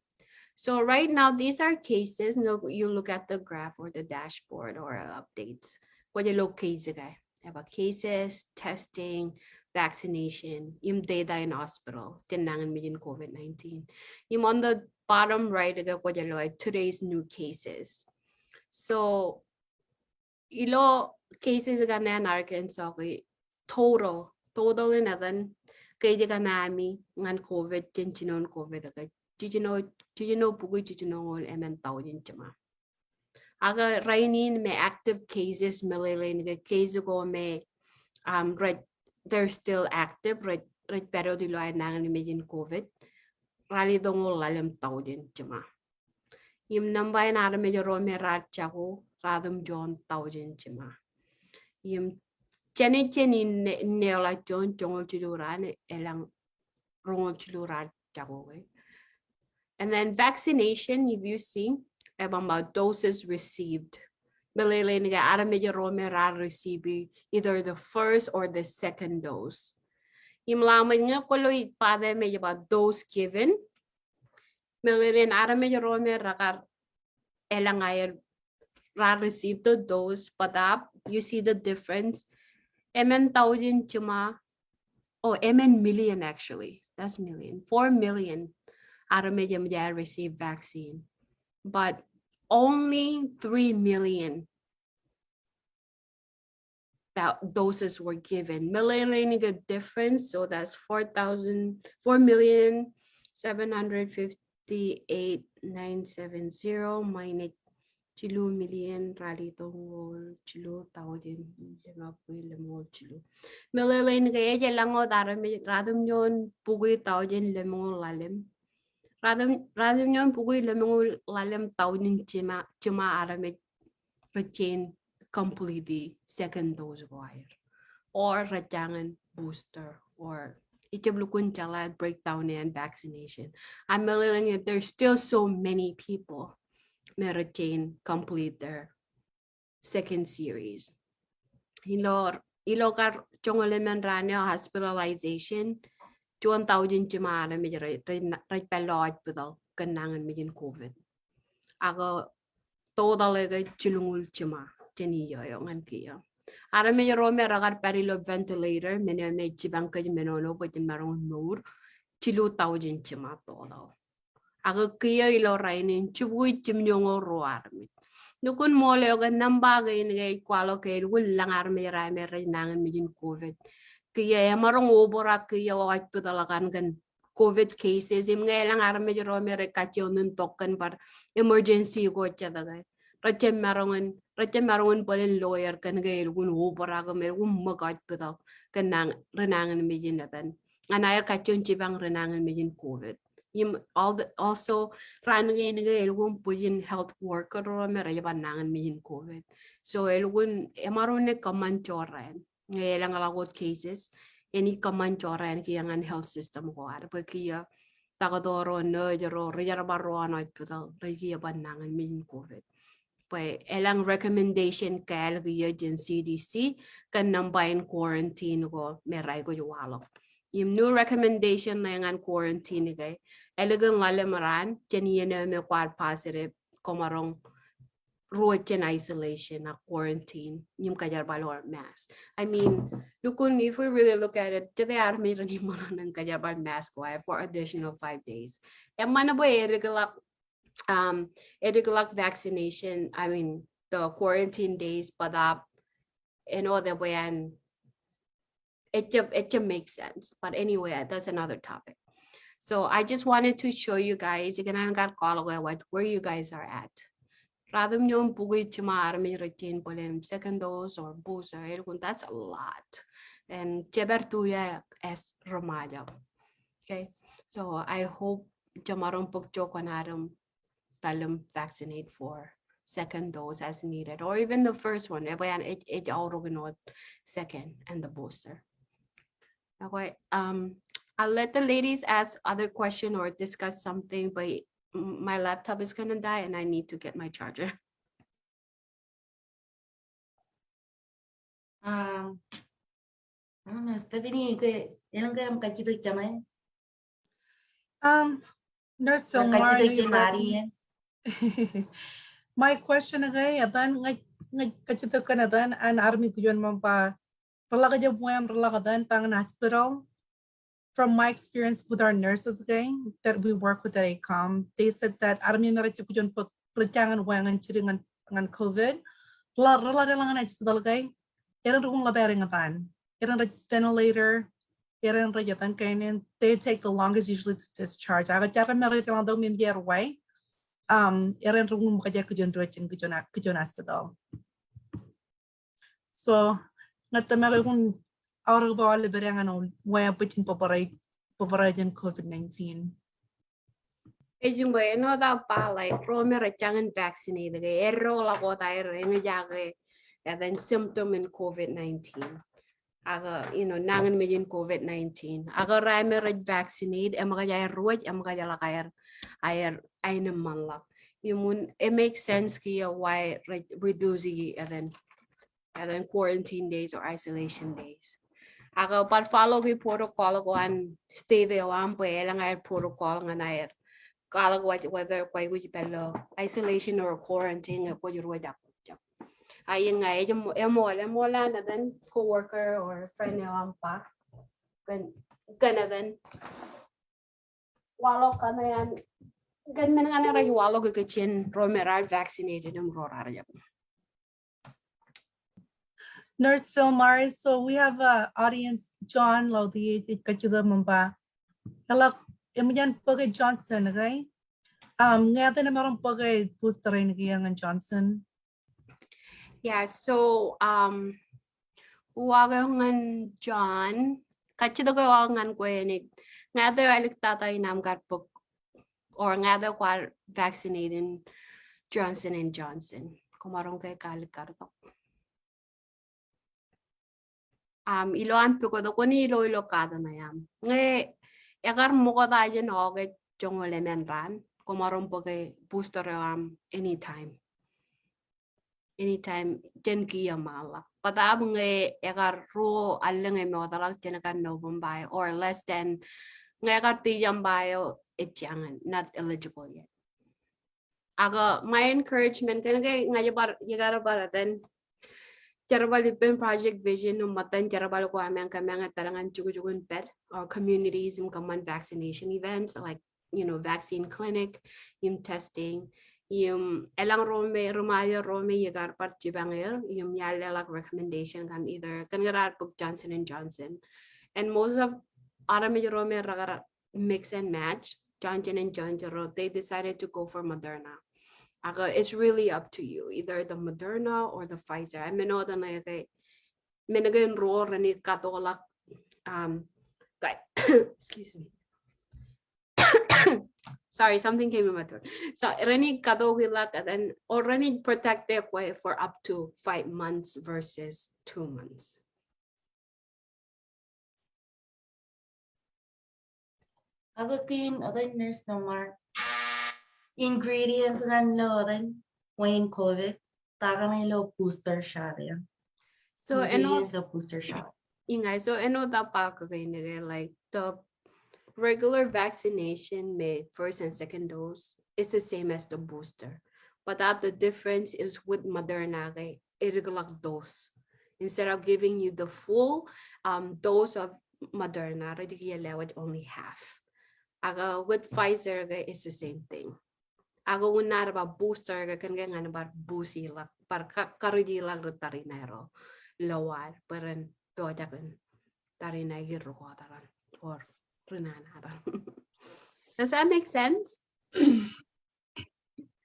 So right now, these are cases. No, you look at the graph or the dashboard or updates. Kwōj lo case ke, eban cases, testing, vaccination, im data in hospital jān nañinmej in COVID nineteen. Im on the bottom right ke, kwōj lo today's new cases. So ilo cases kaṇe an Arkansas ke, total, total in etan case kaṇe ami ñan COVID jān jinoin COVID ke jiljino, jiljino bukwi jiljinoñoul emān taujin jiṃa. Ak rainin me active cases, meḷeḷein ke case ko me, um, rej, they're still active, rej, rej pād wōt ilo aer nañinmej in COVID, ralitōñoul ḷalem taujin jiṃa. Im nōṃba in armej ro me raar jako, ratimjuon taujin jiṃa. Im jāne jān in ne, ne eḷap juon, joñoul jilu raan, elōñ roñoul jilu raar jako ke. And then vaccination, if you see, eban ba doses received. Meḷeḷein ke armej ro me raar receive either the first or the second dose. Im ḷak ṃōj ñe kwōlo bōktok mej ba dose given, meḷeḷein armej ro me rekar elōñ aer raar receive the dose, but up, you see the difference. Emān taujin jiṃa, oh, emān million actually. That's million. Four million armej eṃōj aer receive vaccine. But only three million that doses were given. Meḷeḷein ke difference, so that's four thousand, four million seven hundred fifty-eight nine seven zero minus jilu million ralitōñoul jilu taujin lemñoul jilu. Meḷeḷein ke ej elōñ wōt armej ratimjuon bukwi taujin lemñoul ḷalem. Ratim, ratimjuon bukwi lemñoul ḷalem taujin jiṃa, jiṃa armej rej jañin complete second dose ko aer, or rej jañin booster, or ejjab lukkuun jeḷā breakdown in vaccination. Ak meḷeḷein ke there's still so many people me rej jañin complete their second series. Ilo, ilo kar joñoul emān raan eo hospitalization, juon taujin jiṃa armej rej, rej, rej pād ilo hospital kōn nañinmej in COVID. Ak total eo ke jilñuul jiṃa jān iiō eo ñan kiiō. Armej ro me rekar pād ilo ventilator, men eo me jipañ kōj menono bwe jen maroñ in mour, jilu taujin jiṃa total. Ak kiiō ilo rainin jibukwi jimjuonñoul ruo armej. Lukkuun ṃool eo ke nōṃba kein ke ej kwaḷọk ke elukkuun lōñ armej ro me rej nañinmej in COVID. Kiiō emaroñ obrak kiiō hospital kaṇ kōn COVID cases, im ñe elōñ armej ro me rej kajjioñ in tok kōn bar emergency ko jet ke, rej jab maroñ in, rej jab maroñ in bōlen lawyer kōn ke elukkuun obrak im elukkuun ṃōk hospital kōn nañ, ri nañinmej in etan. Ñan aer kajjioñ jipañ ri nañinmej in COVID. Im all the, also, raan kein ke elukkuun bwijin health worker ro me rej bar nañinmej in COVID. So elukkuun emaroñ in kōṃṃan jorrāān. ñe elōñḷọk wōt cases, enaaj kōṃṃan jorrāān kiiō ñan health system ko ad bwe kiiō taktō ro, nurse ro, ri jerbal ro an hospital rej kiiō ban nañinmej in COVID. Bwe elōñ recommendation kāāl kiiō jān C D C kōn nōṃba in quarantine ko me rej aikuj waḷọk. Im new recommendation ṇe ñan quarantine ke, ālikin ḷalem raan, jān iien eo me kwaar positive, koṃaroñ ruo jān isolation ak quarantine im kōjerbal wōr mask. I mean, lukkuun, if we really look at it, jete armej renaaj ṃōṇōṇō in kōjerbal mask ko aer for additional five days? Eṃṃan bwe edikḷọk, um, edikḷọk vaccination, I mean, the quarantine days, bōtab āinwōt bwe an, it just, it just makes sense. But anyway, that's another topic. So I just wanted to show you guys, ikōṇaan kar kwaḷọk eo wōt where you guys are at. Ratimjuon bukwi jiṃa armej rej jañin bōlen second dose or booster, elukkuun, that's a lot. And jepād tu ia as ri Ṃajeḷ. Okay, so I hope jemaroñ bōk joñan aṃ tallem vaccinate for second dose as needed, or even the first one, ebwe an ej, ej aorōk in wōt second and the booster. Okay, um, I'll let the ladies ask other question or discuss something, but m-, my laptop is gonna die and I need to get my charger. Ah, I don't know, Stephanie, ke, elōñ ke aṃ kajjitōk jeṇe? Um, Nurse Filmar, kajjitōk jān audience. My question ke, etan, ña, ña kajjitōk kōn etan, an armej kijoñ ṃōṃ ba, reḷak jab wāween, reḷak etan, ta ñan hospital. From my experience with our nurses ke, that we work with at ACOM, they said that armej me rej jab kijoñ bōk, rej jañin wāween jidik ñan, ñan COVID, reḷak, reḷak deḷọñ ñan hospital ke, eran ri uñḷap etan. Eran rej ventilator, eran rej etan kain in, they take the longest usually to discharge. Ak jar me rej deḷọñ tok me ej ewōr wāween, um, eran ri uñḷap ṃōkaj kijoñ ri, jān kijoñ, kijoñ hospital. So, ña tōmak elukkuun aorōk ba aolep eo ñan wāween bwijin bōbrae, bōbrae jān COVID nineteen. Ej im bwe āinwōt aō ba, like, ro me rej jañin vaccinate ke, eddoḷọk wōt aer eñjake etan symptom in COVID nineteen. Ak, you know, nañinmej in COVID nineteen. Ak ro me rej vaccinate, eṃōkaj aer ruōj, eṃōkaj ḷọk aer, aer aenōṃṃanḷọk. Im wōn, it makes sense kiiō why rej reduce etan, etan quarantine days or isolation days. Ak bar follow ki protocol ko an state eo aṃ bwe elōñ aer protocol ñan aer kwaḷọk whether kwōj aikuj pād ilo isolation or quarantine, kwōj ruōj ak kwōj jab. Ak ña ej eṃool, eṃool an etan coworker or friend eo aṃ ba kōn, kōn etan waḷọk kaṇe an, kōn men kaṇe rej waḷọk ikijjien ro me raar vaccinated im ro raar jab. Nurse Filmar, so we have a audience, John Laudi, ej kajjitōk ṃōṃ ba, eḷak, eṃōj an bōke Johnson, okay? Um, ñe etan emaroñ bōke booster in kiiō ñan Johnson? Yeah, so, um, uwaak eo ñan John, kajjitōk eo aō ñan kwe enaaj, ñe eo āliktata in aṃ kar bōk, or ñe eo kwaar vaccinated in Johnson and Johnson, koṃaroñ ke kaalikkar tok. Um, ilo aṃ pukot, kwōnaaj ilo, ilo katak ṇe aṃ. Ñe ekar ṃokta jān August joñoul emān raan, koṃaroñ bōke booster eo aṃ anytime. Anytime jān kiiō ṃaanḷọk. Bōtab ñe ekar ruo allōñ e mootḷọk jān kar November or less than, ñe ekar December eo, ej jañin, not eligible yet. Ak my encouragement kōn ke ña ij bar, ikar bar etan jerbal ippān Project Vision im ṃōttan jerbal ko aṃ kōmeañ etal ñan jukjuk in pād, or communities im kōṃṃan vaccination events like, you know, vaccine clinic im testing. Im elōñ ro me, ri Ṃajeḷ ro me ikar bar jipañ er, im iar leḷọk recommendation kōn either kōn ke raar bōk Johnson and Johnson. And most of armej ro me rekar mix and match, Johnson and Johnson ro, they decided to go for Moderna. Ak it's really up to you, either the Moderna or the Pfizer. Ak men eo etan ṇe ke, men kein ruo renaaj katoḷọk, um, ka-, excuse me. Sorry, something came in my throat. So renaaj katoḷọk etan, or renaaj protect e kwe for up to five months versus two months. Ak kein etan nurse Mark, ingredient kaṇ ilo etan, bwe in COVID, ta kaṇ ilo booster shot eṇ. So, āinwōt, ingredient ilo booster shot. Iññā, so āinwōt aō ba kōn kein ke, like, the regular vaccination me first and second dose is the same as the booster. But the difference is with Moderna ke, edik ḷọk dose. Instead of giving you the full, um, dose of Moderna, rej kiiō lewōj only half. Ak, uh, with Pfizer ke, it's the same thing. Ak unin ad ba booster ke, kōn ke ñan bar boost ḷọk, bar ka-, karij ḷọk ri tariṇae ro lowaan, bwe ren pojak in tariṇae er ri kōttar an, or ri nana an. Does that make sense?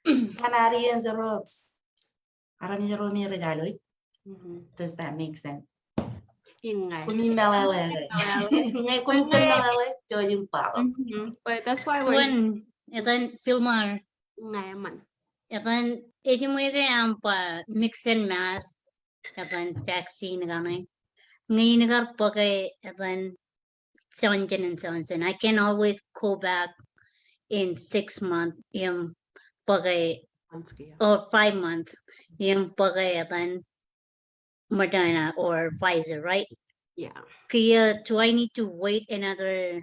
Ñan audience ro, armej ro me rej alwōj. Mm-hmm. Does that make sense? Iññā. Koṃij meḷeḷe. Meḷeḷe. Iññā, koṃij meḷeḷe, jouj im bother. Mm-hmm. But that's why we're... Kwōn, etan Vilmar. Iññā, eṃṃan. Etan, ej ṃool ke aṃ ba mix and match, etan vaccine kaṇe. Ñe in kar bōke, etan Johnson and Johnson. I can always go back in six months, im bōke, months, yeah, or five months, im bōke etan Moderna or Pfizer, right? Yeah. Kiiō, do I need to wait another,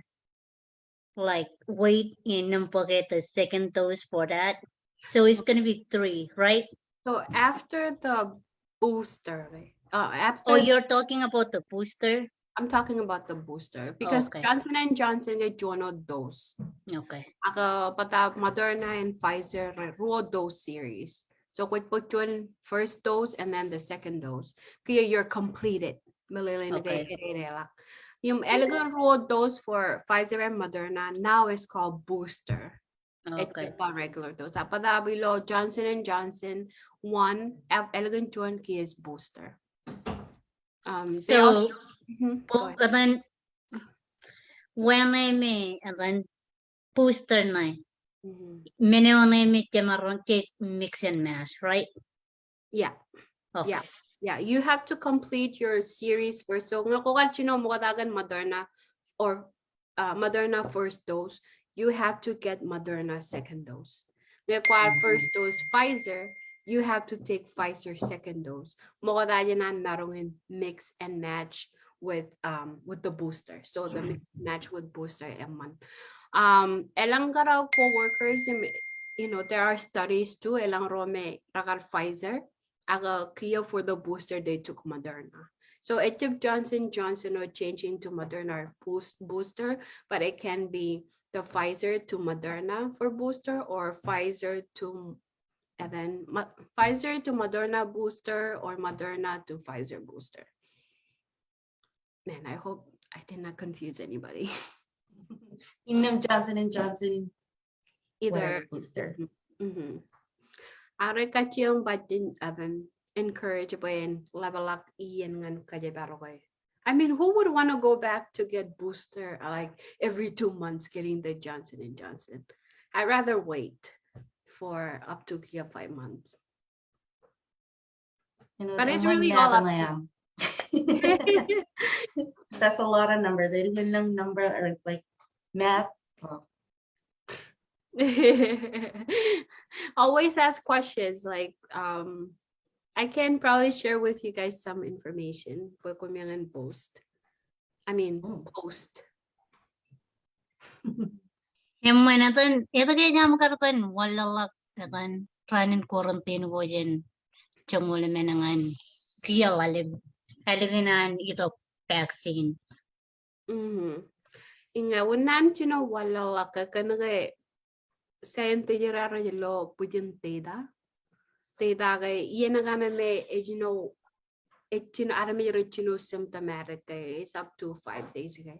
like, wait in im bōke the second dose for that? So it's gonna be three, right? So after the booster, right? Uh, after... Oh, you're talking about the booster? I'm talking about the booster because... Okay. Johnson and Johnson ke juon dose. Okay. Ak, uh, bōtab Moderna and Pfizer, right, ruo dose series. So kwōj bōk juon first dose and then the second dose. Kiiō you're completed. Meḷeḷe in ke... Okay. Ededeḷọk. Im ālikin ruo dose for Pfizer and Moderna now is called booster. Okay. Ejjab regular dose. Ak bōtab ilo Johnson and Johnson, one, ālikin juon kiiō is booster. Um, they... So, all... Mm-hmm. Go ahead. Etan, wāween me, etan booster ṇe. Mm-hmm. Men eo ṇe me jemaroñ ke mix and match, right? Yeah. Okay. Yeah. Yeah. You have to complete your series first. So ñe kwō kar jino ṃokta kōn Moderna or, uh, Moderna first dose, you have to get Moderna second dose. Ñe kwaar... Mm-hmm. First dose Pfizer, you have to take Pfizer second dose. Ṃokta jān aṃ maroñ in mix and match with, um, with the booster. So the mix and match with booster eṃṃan. Um, elōñ kar coworkers, um, you know, there are studies too, elōñ ro me rekar Pfizer, ak kiiō for the booster, they took Moderna. So ejjab Johnson Johnson eo changing to Moderna boost-, booster, but it can be the Pfizer to Moderna for booster or Pfizer to, and then Mo-, Pfizer to Moderna booster or Moderna to Pfizer booster. Man, I hope I did not confuse anybody. Innām Johnson and Johnson. Either. Whatever booster. Mm-hmm. Ak rej kajjioñ baj in, etan, encourage bwe en ḷapḷọk iien ñan kōjparok e. I mean, who would wanna go back to get booster, uh, like, every two months getting the Johnson and Johnson? I'd rather wait for up to kiiō five months. You know, but it's really all up to you. That's a lot of numbers. Ej innām number, or, like, math. Oh. Always ask questions. Like, um, I can probably share with you guys some information bwe koṃ ñan post. I mean, oh, post. Eṃṃan, etan, etke ej aṃ kar etan wanlaḷḷọk etan raan in quarantine ko jān joñoul emān ñan kiiō ḷalem, ālikin an itok vaccine. Mm-hmm. Iññā, unin an jino wanlaḷḷọk kōn ke scientist ro rej lo bwijin data. Data ke iien kaṇe me ejino, ejino, armej rej jino symptomatic ke, it's up to five days ke.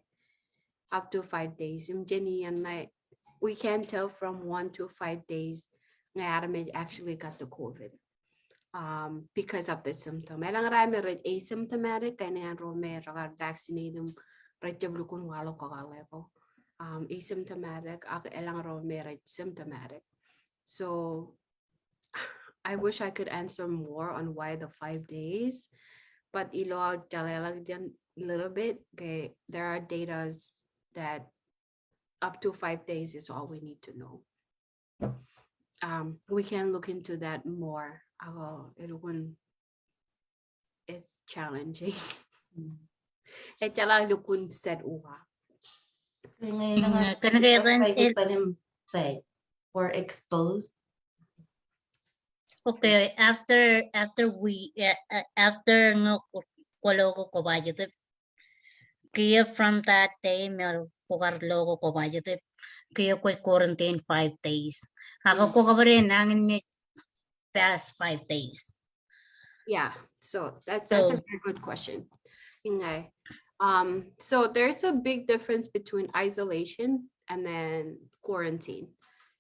Up to five days. Im jān iien ṇe, we can tell from one to five days ñe armej actually got the COVID. Um, because of the symptom. Elōñ raan me rej asymptomatic, kain eo an ro me rekar vaccinate im rej jab lukkuun waḷọk kōkāleko. Um, asymptomatic, ak elōñ ro me rej symptomatic. So I wish I could answer more on why the five days, but ilo aō jeḷāḷọkjeṇ little bit, okay, there are datas that up to five days is all we need to know. Um, we can look into that more. Ako, elukkuun, it's challenging. Ejjeḷọk lukkuun set uwaak. Kōnke etan, etan, or exposed. Okay, after, after we, uh, uh, after ñe kwō lo ke positive, kiiō from that day im kwō kar lo ke positive, kiiō kwōj quarantine five days. Ak kwō kab bar nañinmej past five days. Yeah, so that's, that's a So very good question. Iññā. Um, so there's a big difference between isolation and then quarantine.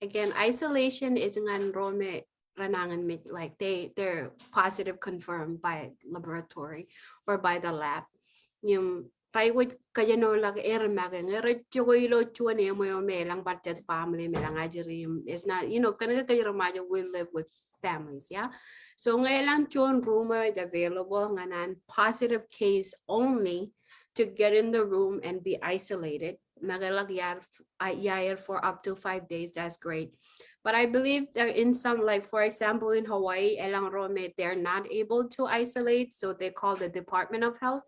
Again, isolation is ñan ro me renañinmej, like, they, they're positive confirmed by laboratory or by the lab. Im rej aikuj kajjino ḷọk aer make ñe rej jokwe ilo juon eṃṃan eo me elōñ bar jet family im elōñ ajri im, it's not, you know, kōnke kōj ri Ṃajeḷ, we live with families, yeah? So ñe elōñ juon room eo ej available ñan an positive case only to get in the room and be isolated, make ḷọk iaer, uh, iaer for up to five days, that's great. But I believe there in some, like, for example, in Hawaii, elōñ ro me they're not able to isolate, so they call the Department of Health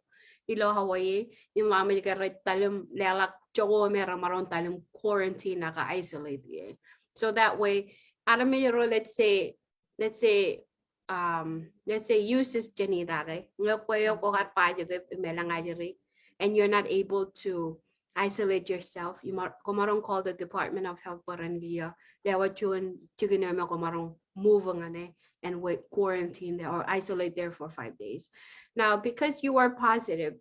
ilo Hawaii im ḷak ṃōj ke rej tōl im leḷọk jokwe me remaroñ tōl im quarantine ak isolate ie. So that way, armej ro, let's say, let's say, um, let's say you, Sis Janita, ke, ñe kwe eo kwō kar positive im elōñ ajri, and you're not able to isolate yourself, you mar-, kwōmaroñ call the Department of Health bwe ren kiiō lewōj juon jikin eo me kwōmaroñ move ñan e and wait, quarantine there or isolate there for five days. Now, because you are positive,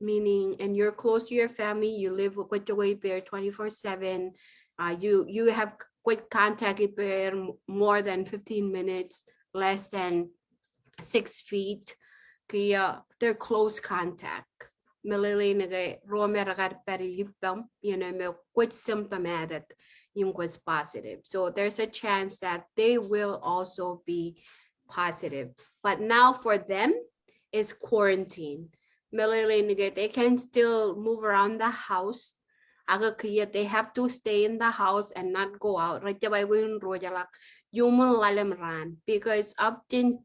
meaning, and you're close to your family, you live with, kwōj jokwe ippāer twenty-four seven, uh, you, you have, kwōj contact ippāer m-, more than fifteen minutes, less than six feet, kiiō, uh, they're close contact. Meḷeḷein ke ro me rekar pād ilipaṃ, you know, me kwōj symptomatic im kwōj positive. So there's a chance that they will also be positive. But now for them, it's quarantine. Meḷeḷein ke they can still move around the house. Ak kiiō, they have to stay in the house and not go out. Rej jab aikuj in ruo jeḷak iuṃwin ḷalem raan, because up to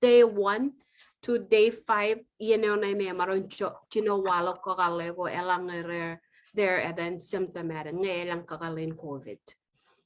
day one to day five, iien eo ṇe me emaroñ jo-, jino waḷọk kakōḷḷe ko eḷaññe rej, they're then symptomatic, ñe elōñ kakōḷḷe in COVID.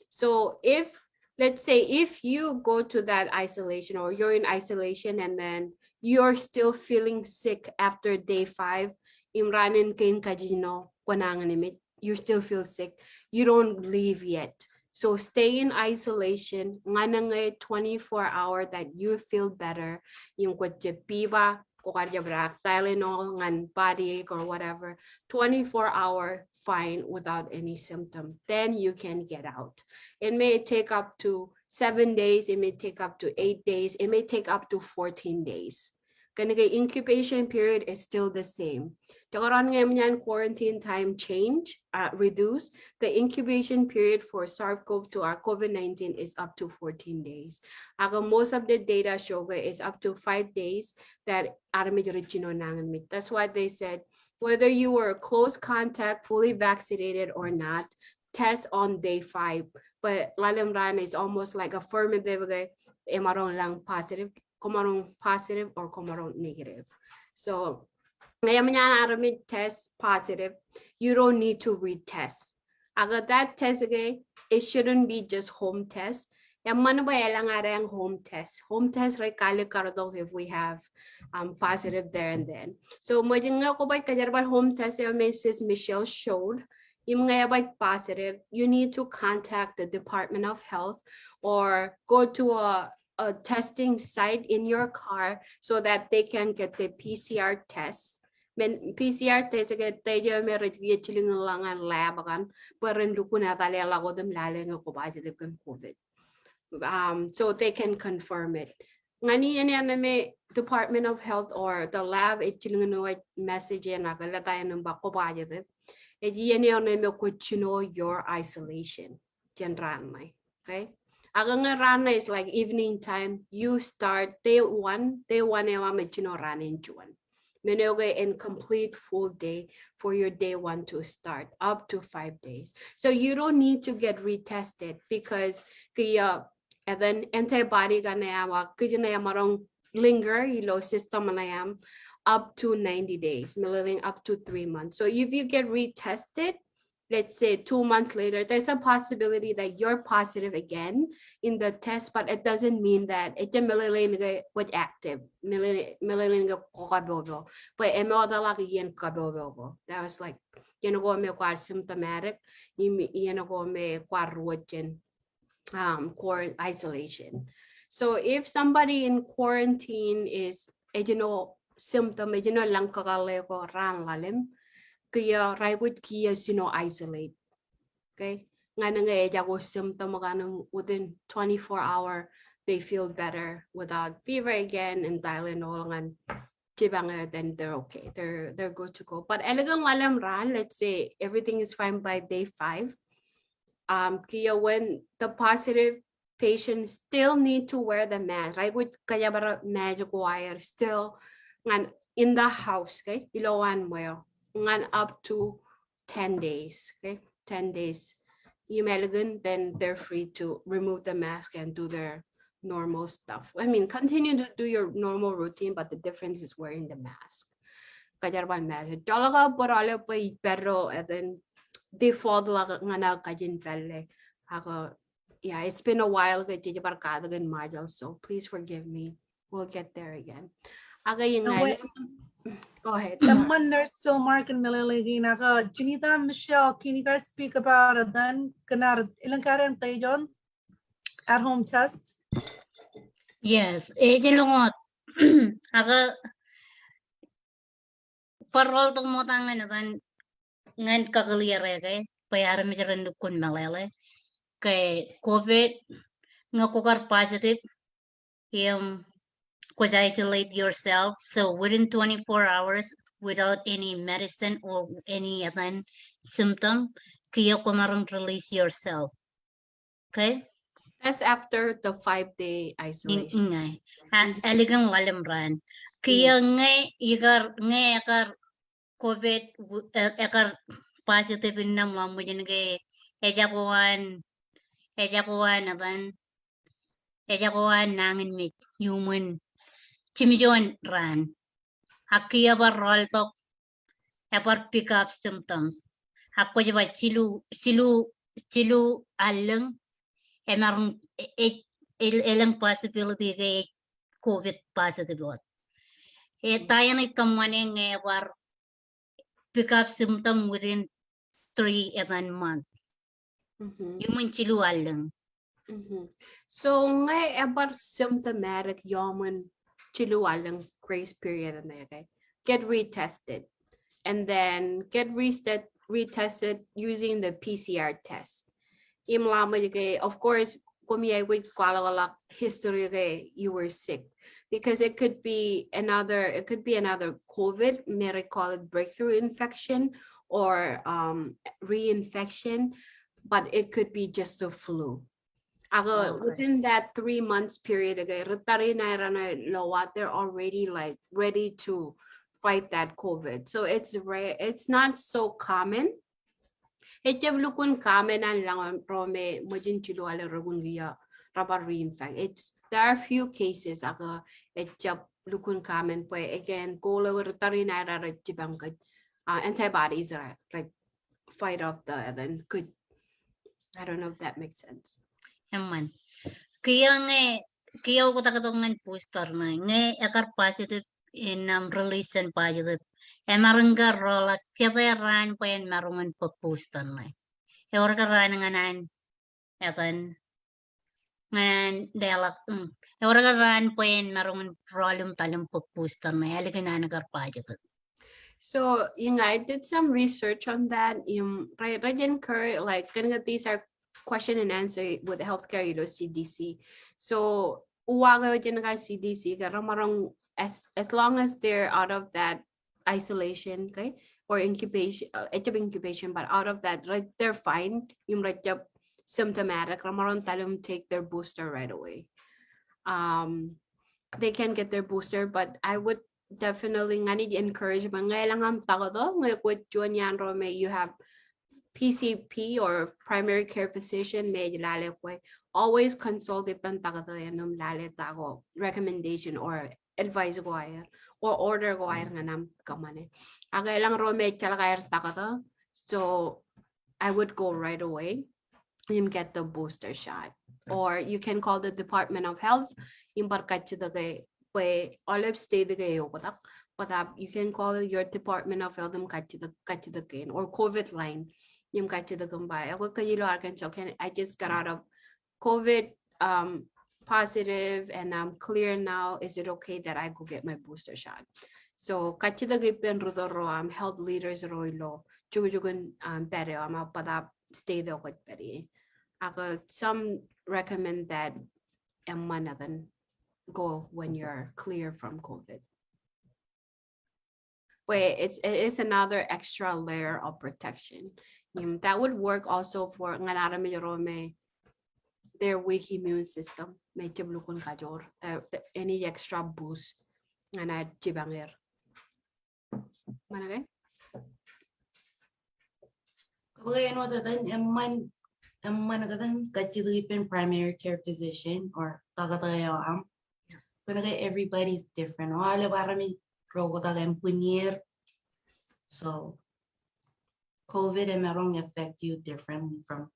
So if, let's say, if you go to that isolation or you're in isolation and then you're still feeling sick after day five, im raan in kein kajjino kwō nañinmej, you still feel sick, you don't leave yet. So stay in isolation, ñan ñe twenty-four hour that you feel better, im kwōj jab fever, kwō kar jab rak Tylenol ñan body ache or whatever, twenty-four hour fine without any symptom. Then you can get out. It may take up to seven days, it may take up to eight days, it may take up to fourteen days. Kōnke incubation period is still the same. Jekdọọn ñe eṃōj an quarantine time change, uh, reduce, the incubation period for SARS-CoV two or COVID nineteen is up to fourteen days. Ak most of the data show ke is up to five days that armej rej jino nañinmej. That's why they said whether you were close contact, fully vaccinated or not, test on day five. But ḷalem raan is almost like affirmative ke emaroñ lōñ positive, kwōmaroñ positive or kwōmaroñ negative. So ñe eṃōj an armej test positive, you don't need to retest. Ak that test ke, it shouldn't be just home test. Eṃṃan bwe elōñ adeañ home test. Home test rej kalikkar tok if we have, um, positive there and then. So ṃōjin ñe kwō baj kōjerbal home test eo me Sis Michelle showed, im ñe ebaj positive, you need to contact the Department of Health or go to a, a testing site in your car so that they can get the P C R test. Men P C R test ke test eo me rej kiiō jilkinḷọk ñan lab kaṇ bwe ren lukkuun etale ḷọk wōt im lale ñe kwō positive kōn COVID. Um, so they can confirm it. Ñan iien eo ṇe me Department of Health or the lab ej jilkinwōj message eṇ ak leta eṇ im ba kwō positive, ej iien eo ṇe me kwōj jino your isolation jān raan ṇe. Okay? Ak ñe raan ṇe is like evening time, you start day one, day one eo aṃ ej jino raan in juon. Men eo ke en complete full day for your day one to start, up to five days. So you don't need to get retested because kiiō, and then antibody kaṇe aṃ, kōj ṇe emaroñ linger ilo system ṇe aṃ up to ninety days, meḷeḷein up to three months. So if you get retested, let's say two months later, there's a possibility that you're positive again in the test, but it doesn't mean that ejjab meḷeḷein ke kwōj active, meḷeḷein, meḷeḷein ke kwō kapopo. Bwe emootḷọk iien kapopo ko. That was like, iien ko me kwaar symptomatic, im iien ko me kwaar ruo jān um, quar-, isolation. So if somebody in quarantine is, ejjino symptom, ejjino lōñ kakōḷḷe ko raan ḷalem, kiiō, rej aikuj kiiō jino isolate. Okay? Ñan ñe ejako symptom kaṇ im within twenty-four hour, they feel better without fever again and Tylenol ñan jipañ eo, then they're okay. They're, they're good to go. But ālikin ḷalem raan, let's say everything is fine by day five. Um, kiiō, when the positive patient still need to wear the mask, right? Rej aikuj kōjparok mask ko aer still ñan in the house, okay? Ilowaan ṃweo, ñan up to ten days, okay? Ten days. Im ālikin, then they're free to remove the mask and do their normal stuff. I mean, continue to do your normal routine, but the difference is wearing the mask. Kōjparok mask. Joḷọk aō bōd aolep bwe ij pād ro, and then default ḷọk ñan aō kajin pālle. Ak, yeah, it's been a while ke jej bar katak in module, so please forgive me. We'll get there again. Ak, iññā, go ahead. Eṃṃan, there's still Mark and meḷeḷe kein. Ak, Janita, Michelle, can you guys speak about it then? Kōn ad elōñ kadein test, at home test? Yes, ej lōñ wōt. Ak bar rọọltok ṃokta ñan etan ñan kakōḷḷe ro ke, bwe armej ren lukkuun meḷeḷe. Ke COVID, ñe kwō kar positive, im kwōj isolate yourself. So within twenty-four hours, without any medicine or any etan symptom, kiiō kwō maroñ release yourself. Okay? That's after the five day isolation. Iññā. Ālikin ḷalem raan. Kiiō ñe ikar, ñe ekar COVID, e-, ekar positive innām ḷọk ṃōjin ke ejako an, ejako an etan, ejako an nañinmej iuṃwin jimjuon raan. Ak kiiō bar rọọltok, ebar pick up symptoms. Ak kwōj ba jilu, jilu, jilu allōñ, emaroñ, e-, e-, el-, elōñ possibility ke ej COVID positive wōt. E, ta eṇ ej kōṃṃane ñe ebar pick up symptom within three etan month. Iuṃwin jilu allōñ. So ñe ebar symptomatic iuṃwin jilu allōñ grace period ṇe ke, get retested. And then get reste-, retested using the P C R test. Im ḷak ṃōj ke, of course, koṃij aikuj kwaḷọk ḷọk history ke you were sick. Because it could be another, it could be another COVID, may I call it breakthrough infection or, um, reinfection, but it could be just a flu. Ak within that three months period, ke, ri-tariṇae raṇe lowa, they're already, like, ready to fight that COVID. So it's rare, it's not so common. Ejjab lukkuun common an lōñ ro me ṃōjin jilu allōñ rōkun kiiō rebar reinfect. It's, there are few cases ak ejjab lukkuun common bwe, again, goal eo ri-tariṇae raar jipañ kōj, uh, antibodies ro, like, fight off the, and then kōj. I don't know if that makes sense. Eṃṃan. Kiiō ñe, kiiō oktak tok ñan booster ṇe. Ñe ekar positive in, um, release in positive, emaroñ ke roḷọk jete raan bwe en maroñ in bōk booster ṇe? Ewōr ke raan ñan an, etan, ñan an leḷọk, mm, ewōr ke raan bwe en maroñ in rọọl im tal im bōk booster ṇe ālikin an ekar positive? So, iññā, I did some research on that. Im, rej, rej encourage, like, kōn ke these are question and answer with healthcare ilo C D C. So uwaak eo jān kar C D C ke remaroñ, as, as long as they're out of that isolation, okay, or incubation, uh, ejjab incubation, but out of that, right, they're fine. Im rejjab symptomatic, remaroñ tal im take their booster right away. Um, they can get their booster, but I would definitely ña ij encourage bwe ñe elōñ aṃ taktō, ñe kwōj juon iaan ro me you have P C P or primary care physician me ej lale kwe, always consult ippān taktō eṇ im lale ta ko recommendation or advice ko aer or order ko aer ñan aṃ kōṃṃane. Ak elōñ ro me ejjeḷọk aer taktō, so I would go right away im get the booster shot. Or you can call the Department of Health im bar kajjitōk e, bwe aolep state ke eoktak. But uh, you can call your Department of Health im kajjitōk, kajjitōk kein, or COVID line im kajjitōk im ba, ekwe kōj ilo Arkansas, can I just got out of COVID um, positive and I'm clear now. Is it okay that I go get my booster shot? So kajjitōk ippān ri-tōl ro, um, health leaders ro ilo jukjukun, um, pād eo aṃ, ak bōtab state eo kwōj pād ie. Ak, uh, some recommend that eṃṃan etan go when you're clear from COVID. But it's, it's another extra layer of protection. Um, that would work also for ñan armej ro me their weak immune system, me ejjab lukkuun kajoor, uh, the, any extra boost ñan aer jipañ er. Ṃōṇōṇō ke? Kōnke āinwōt etan eṃṃan, eṃṃan etan kajjitōk ippān primary care physician or taktō eo aṃ. Kōnke everybody's different. Aolep armej ro oktak eṃṃan er. So COVID emaroñ affect you differently from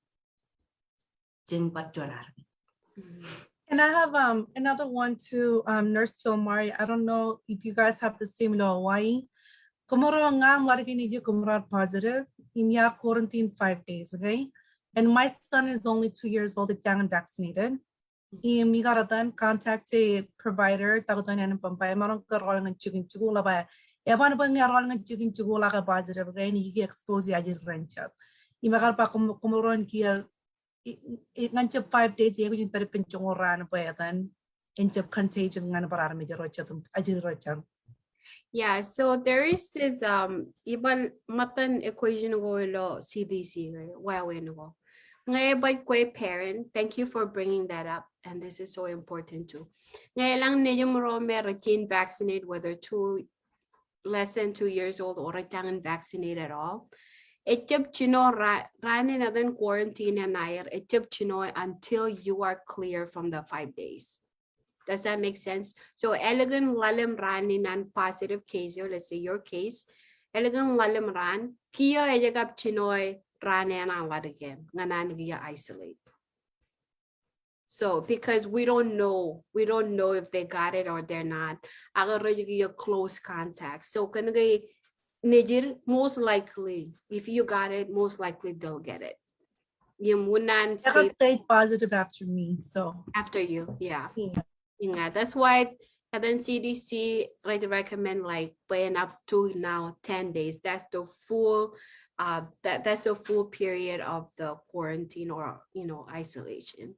jān bar juon armej. And I have um, another one too, um, Nurse Filmari. I don't know if you guys have the same ilo Hawaii. Kōmro, ña im ḷaddik in ij kōmro ar positive. Im iar quarantine five days, okay? And my son is only two years old, ejjañin vaccinated. Im ikar etan contact e provider, taktō in ānbōṃ ba emaroñ ke rool ñan jikin jikuuḷ, ba eban bwe ñe rool ñan jikin jikuuḷ ak positive, ke āinwōt ke expose ajri ro jet. Im ikar ba kōm-, kōmro in kiiō i, i, ñan jab five days, ekwōj in pād ippān joñoul raan bwe etan, en jab contagious ñan bar armej ro jet, ajri ro jet. Yeah, so there is this, um, iban ṃōttan equation ko ilo C D C ke, wāween ko. Ñe baj kwe parent, thank you for bringing that up, and this is so important too. Ñe elōñ nejiṃ ro me rej jañin vaccinate, whether two less than two years old or rej jañin vaccinate at all. Ejjab jino ra-, raan in etan quarantine eṇ aer, ejjab jino until you are clear from the five days. Does that make sense? So ālikin ḷalem raan in an positive case eo, let's say your case, ālikin ḷalem raan, kiiō ej kab jino raan eṇ an ḷaddik eṇ, ñan an kiiō isolate. So, because we don't know, we don't know if they got it or they're not. Ak rej kiiō close contact. So, kōnke nejid, most likely, if you got it, most likely they'll get it. Im unin an, they got safe, they positive after me, so. After you, yeah. Yeah. Yeah, that's why And then C D C, like, they recommend, like, bwe en up to now ten days. That's the full, uh, that, that's the full period of the quarantine or, you know, isolation.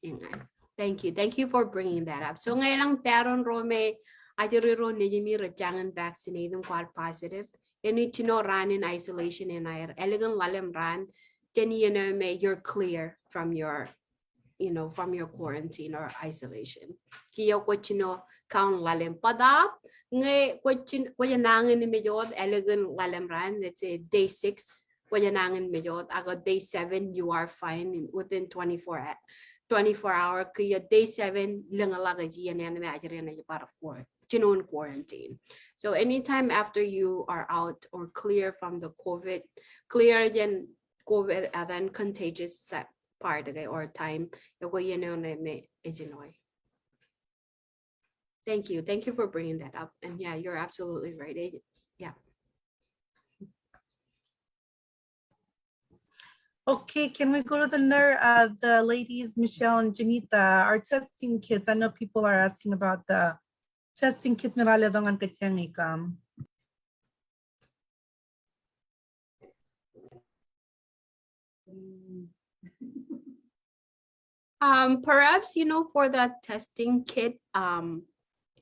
Hang on. Thank you. Thank you for bringing that up. So ñe elōñ parent ro me ajri ro nejimi rej jañin vaccinate im kwaar positive, enaaj jino raan in isolation eṇ aer. Ālikin ḷalem raan, jān iien eo me you're clear from your, you know, from your quarantine or isolation. Kiiō kwōj jino count ḷalem. Bōtab ñe kwōj jin-, kwōj nañinmej wōt ālikin ḷalem raan, let's say day six, kwōj nañinmej wōt, ak day seven, you are fine in, within twenty-four a-, twenty-four hour, kiiō day seven, lōñḷọk ej iien eṇ me ajri eṇ ej bar quar-, jino in quarantine. So anytime after you are out or clear from the COVID, clear jān COVID, uh, then contagious part, okay, or time, ekwe iien eo me ej jino. Thank you. Thank you for bringing that up. And yeah, you're absolutely right. It, yeah. Okay, can we go to the ner-, uh, the ladies, Michelle and Janita, our testing kits? I know people are asking about the testing kits me raar letok ñan kōjeañ e kōm. Um, perhaps, you know, for the testing kit, um,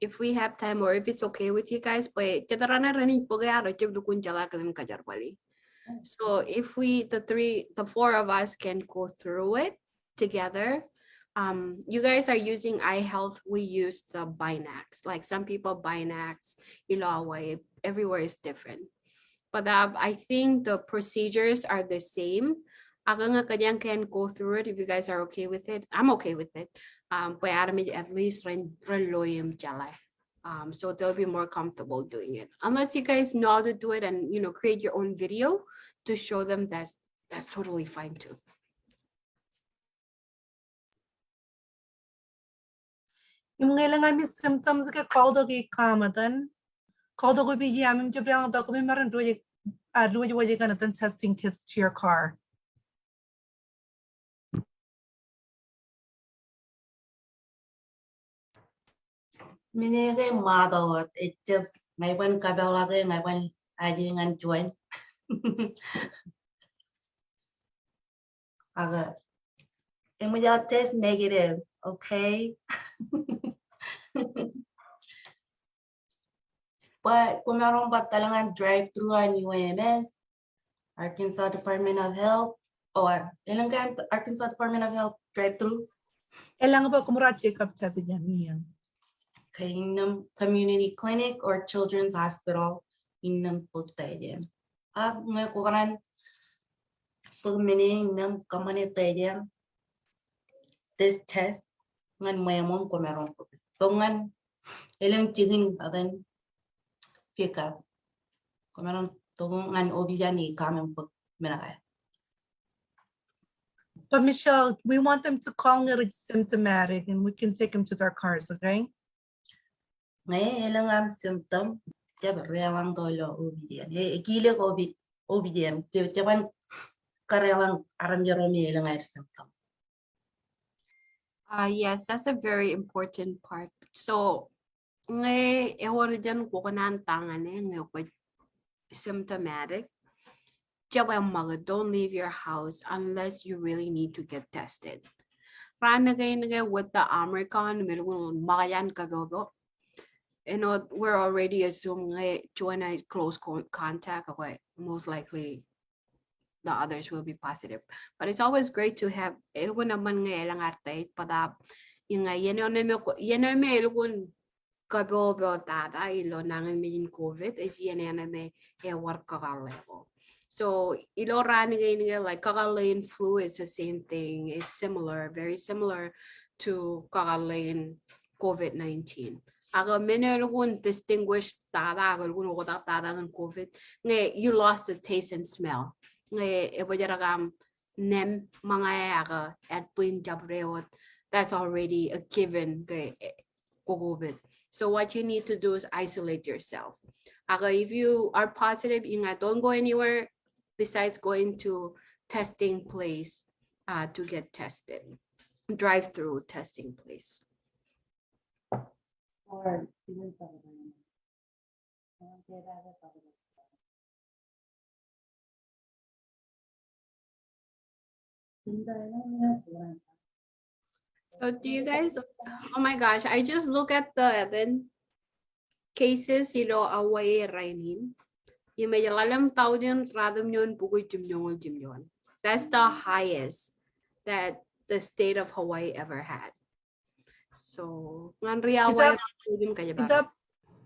if we have time or if it's okay with you guys, bwe jet raṇe renaaj bōk eō, ak ejjab lukkuun jeḷā kōn kajerbali. So if we, the three, the four of us can go through it together, Um, you guys are using iHealth, we use the Binax. Like, some people Binax, ilo Hawaii, everywhere is different. But uh, I think the procedures are the same. Ak ñe kōjeañ kōn go through it, if you guys are okay with it, I'm okay with it. Um, bwe armej at least ren, ren lo im jeḷā. Um, so they'll be more comfortable doing it. Unless you guys know how to do it and, you know, create your own video to show them, that that's totally fine too. Im ñe elōñ ami symptoms ke, call tok ikaṃ etan. Call tok opija im jab deḷọñtok kōmij maroñ diwōj, ah, diwōj wōj ikōṇaan etan testing kits to your car. Men eo ke ṃaat wōt, ejjab, ña iban kapeḷḷọk e, ña iban aje ñan juon. Ak eṃōj aō test negative, okay? But kwōmaroñ bar etal ñan drive through an U M S, Arkansas Department of Health, or elōñ kaṇ Arkansas Department of Health drive through? Elōñ, bwe kwōmaroñ take up test eṇ, ia. Okay, innām community clinic or children's hospital, innām bōk test eṇ. Ak ñe kwō kōṇaan bōk men e innām kōṃṃane test eṇ, this test, ñan ṃweo ṃōṃ kwōmaroñ bōk. Tok ñan elōñ jikin etan pick up. Kwōmaroñ tok ñan opija ṇe ikaṃ im bōk men eo aō. But Michelle, we want them to call ñe rej symptomatic and we can take them to their cars, okay? Ñe elōñ aṃ symptom, jab deḷọñtok ilo opija ṇe. E, ekile ko opi-, opija ṇe. Jab, jab ban kadeḷọñ armej ro me elōñ aer symptom. Uh, yes, that's a very important part. So, ñe ewōr jān kwō kōṇaan ta ñan e, ñe kwōj symptomatic, jab eṃṃakūt, don't leave your house unless you really need to get tested. Raan kein ke with the Omicron, im elukkuun ṃōkaj an kapopo. You know, we're already assume ñe juon ej close con-, contact, okay, most likely the others will be positive. But it's always great to have, elukkuun eṃṃan ñe elōñ ad test, but, uh, iññā iien eo me, iien eo me elukkuun kapopo tata ilo nañinmej in COVID, ej iien eo me ewōr kakōḷḷe ko. So, ilo raan kein ke, like, kakōḷḷe in flu is the same thing, it's similar, very similar to kakōḷḷe in COVID nineteen. Ak men eo elukkuun distinguish tata, ak elukkuun oktak tata ñan COVID, ñe you lost the taste and smell. Ñe ebōjrak aṃ nōṃ, ṃōñā, ak ātbwin, jabdewōt, uh, that's already a given ke, eh, ko COVID. So what you need to do is isolate yourself. Ak if you are positive, iññā, don't go anywhere besides going to testing place, uh, to get tested. Drive-through testing place. Or even So do you guys, oh my gosh, I just look at the, the cases ilo Hawaii rainin. Im ej ḷalem thousand ratimjuon bukwi jimjuonñoul jimjuon. That's the highest that the state of Hawaii ever had. So, ñan ri Hawaii, is that,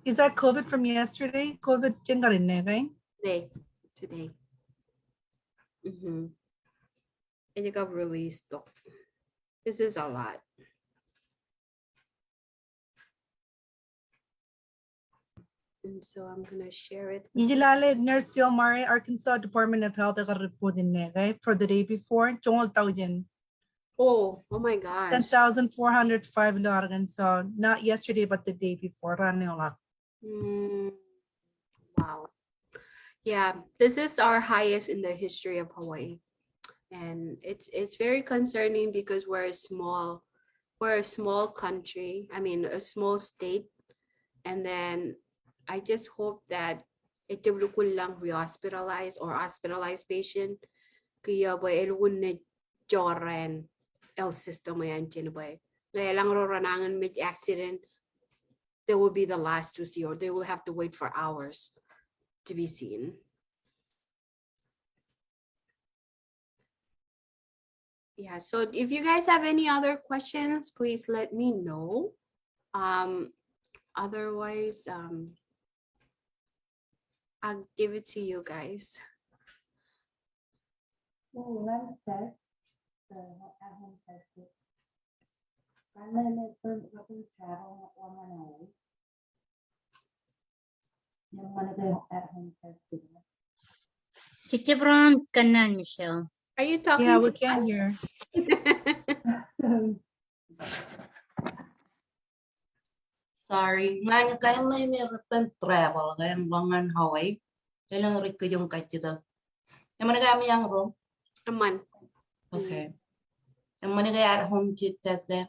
is that COVID from yesterday? COVID jān kar in, okay? Today. Today. Mm-hmm. Ej kab release tok. This is a lot. And so I'm gonna share it. Ij lale Nurse Del Mar, Arkansas Department of Health, ekar report in, okay, for the day before, joñoul thousand. Oh, oh my gosh. Ten thousand four hundred five ilo Arkansas, not yesterday, but the day before, raan eoḷọk. Mm, wow. Yeah, this is our highest in the history of Hawaii. And it's, it's very concerning because we're a small, we're a small country, I mean, a small state. And then I just hope that ejjab lukkuun lōñ re-hospitalize or hospitalized patient. Kiiō bwe elukkuun naaj jorrāān health system eo an jen bwe ñe eḷaññe ro renañinmej accident, they will be the last to see, or they will have to wait for hours to be seen. Yeah, so if you guys have any other questions, please let me know. Um, otherwise, um, I'll give it to you guys. Jejjab ro aṃ kōnnaan, Michelle. Are you talking to us? Yeah, we can hear. Sorry, ñan kain ṇe me return travel, kain ḷọk ñan Hawaii. Elōñ ri kōj im kajjitōk. Eṃṃan ke aṃ iañ ro? Eṃṃan. Okay. Eṃṃan ke at home kit test ke?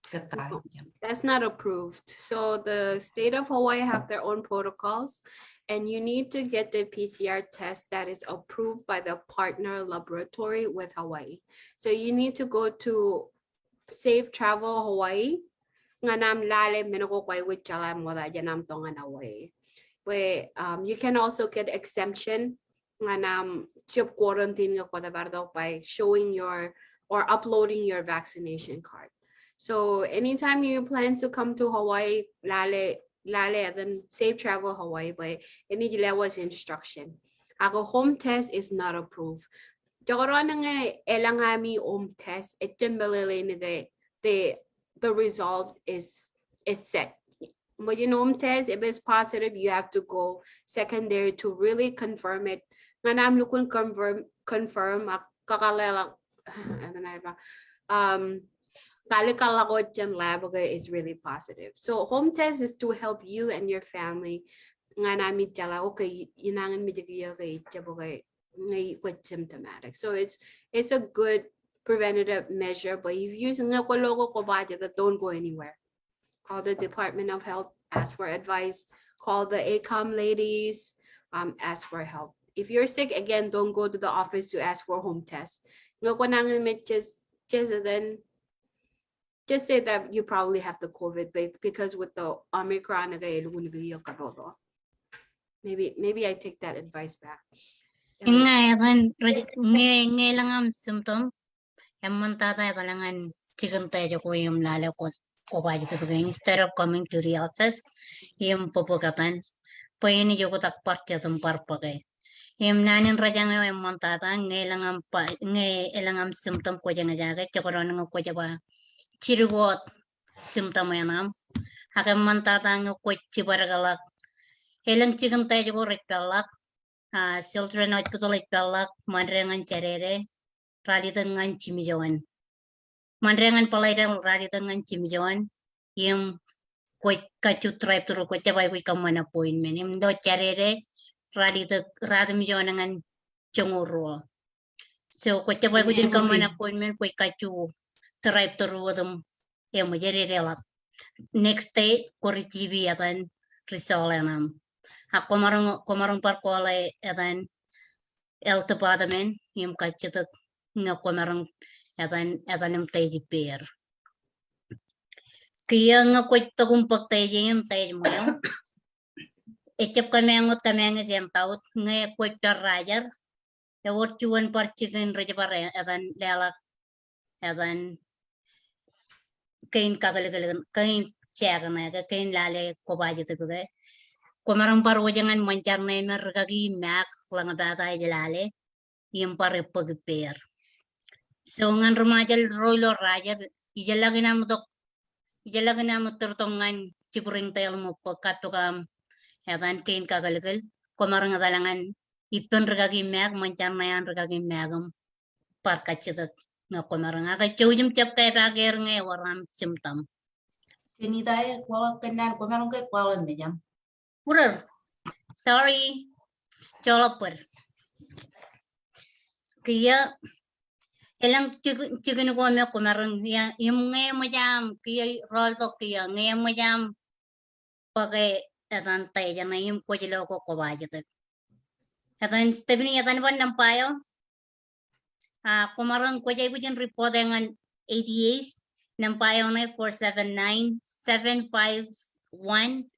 Kōtaan. That's not approved. So the state of Hawaii have their own protocols, and you need to get the P C R test that is approved by the partner laboratory with Hawaii. So you need to go to Safe Travel Hawaii ñan aṃ lale men ko kwōj aikuj jeḷā ṃokta jān aṃ tok ñan Hawaii. Bwe, um, you can also get exemption ñan aṃ jab quarantine ñe kwōj bar tok by showing your or uploading your vaccination card. So anytime you plan to come to Hawaii, lale, lale etan Safe Travel Hawaii bwe enaaj lewōj instruction. Ak home test is not approved. Jekdọọn ñe elōñ ami home test, ejjab meḷeḷein ke the, the result is, is set. Ṃōj in home test, if it's positive, you have to go secondary to really confirm it. Ñan aṃ lukkuun confirm, confirm, ak kakōḷḷe ḷọk, um, kaalikkar ḷọk wōt jān lab ke is really positive. So home test is to help you and your family. Ñan ami jeḷā, okay, inañinmej kiiō ke ejjab ke ñe kwōj symptomatic. So it's, it's a good preventative measure, but if you, ñe kwōlo ke kwō ba jete, don't go anywhere. Call the Department of Health, ask for advice. Call the ACOM ladies, um, ask for help. If you're sick, again, don't go to the office to ask for home test. Ñe kwōnañinmej, just, just then, just say that you probably have the COVID be-, because with the Omicron, ke elukkuun kiiō kapopo. Maybe, maybe I take that advice back. Ñe etan, ñe, ñe elōñ aṃ symptom, eṃṃantata etal ñan jikin test ko im lale kwōj, kwō ba jete bōke, instead of coming to the office im bōk etan, bwe enaaj oktak bar jet im bar bōke. Im naan in rōjañ eo eṃṃantata, ñe elōñ aṃ ba, ñe elōñ aṃ symptom kwōj eñjake, jekdọọn ñe kwōj ba jidik wōt symptom eṇ aṃ. Ak eṃṃantata ñe kwōj jibadekḷọk. Elōñ jikin test ko rej peḷḷọk, ah, Children Hospital ej peḷḷọk, ṃōnde ñan Jādede, ralitōk ñan jimjuon. Ṃōnde ñan Bōḷaide, ralitōk ñan jimjuon. Im kwōj kajju drive through, kwōj jab aikuj kōṃṃan appointment. Im ilo Jādede, ralitōk, ratimjuon ñan joñoul ruo. So kwōj jab aikuj in kōṃṃan appointment, kwōj kajju drive through wōt im eṃōj, ededeḷọk. Next day, kwō receive etan result eṇ aṃ. Ak kwōmaroñ, kwōmaroñ bar call e etan health department im kajjitōk ñe kwōmaroñ etan, etan im test ippāer. Kiiō ñe kwōj tok im bōk test e im test ṃweo, ejjab kōmeañ wōt, kōmeañ ej entaut, ñe kwōj bar rajer, ewōr juon bar jikin rej bar e-, etan leḷọk etan kein kakōlkōl, kein check ṇe ke, kein lale kwō ba jete bōke. Kwōmaroñ bar wōj ñan ṃōn jar ṇe me rikaki im maak ḷọk pata ej lale im bar ebbōk ippāer. So ñan ri-Ṃajeḷ ro ilo rajer, ijellọkin aṃ tok, ijellọkin aṃ tōrtok ñan jibwidej im ebbōk, kappok aṃ etan kein kakōlkōl, kwōmaroñ etal ñan ippān rikaki im maak, ṃōn jar ṇe an rikaki im maak im bar kajjitōk ñe kwōmaroñ. Ak jouj im jab kepaak er ñe ewōr aṃ symptom. Jenita e, kwaḷọk kōnnaan, kwōmaroñ ke kwaḷọk mejaṃ. Urer. Sorry. Joḷọk bōd. Kiiō, elōñ jikin, jikin ko me kwōmaroñ, ia, im ñe eṃōj aṃ, kiiō, rọọltok kiiō, ñe eṃōj aṃ bōke etan test eṇ im kwōj lo ke kwō ba jete. Etan Stephanie, etan bar nōṃba eo. Ah, kwōmaroñ, kwōj aikuj in report e ñan A D H, nōṃba eo ṇe four seven nine, seven five one,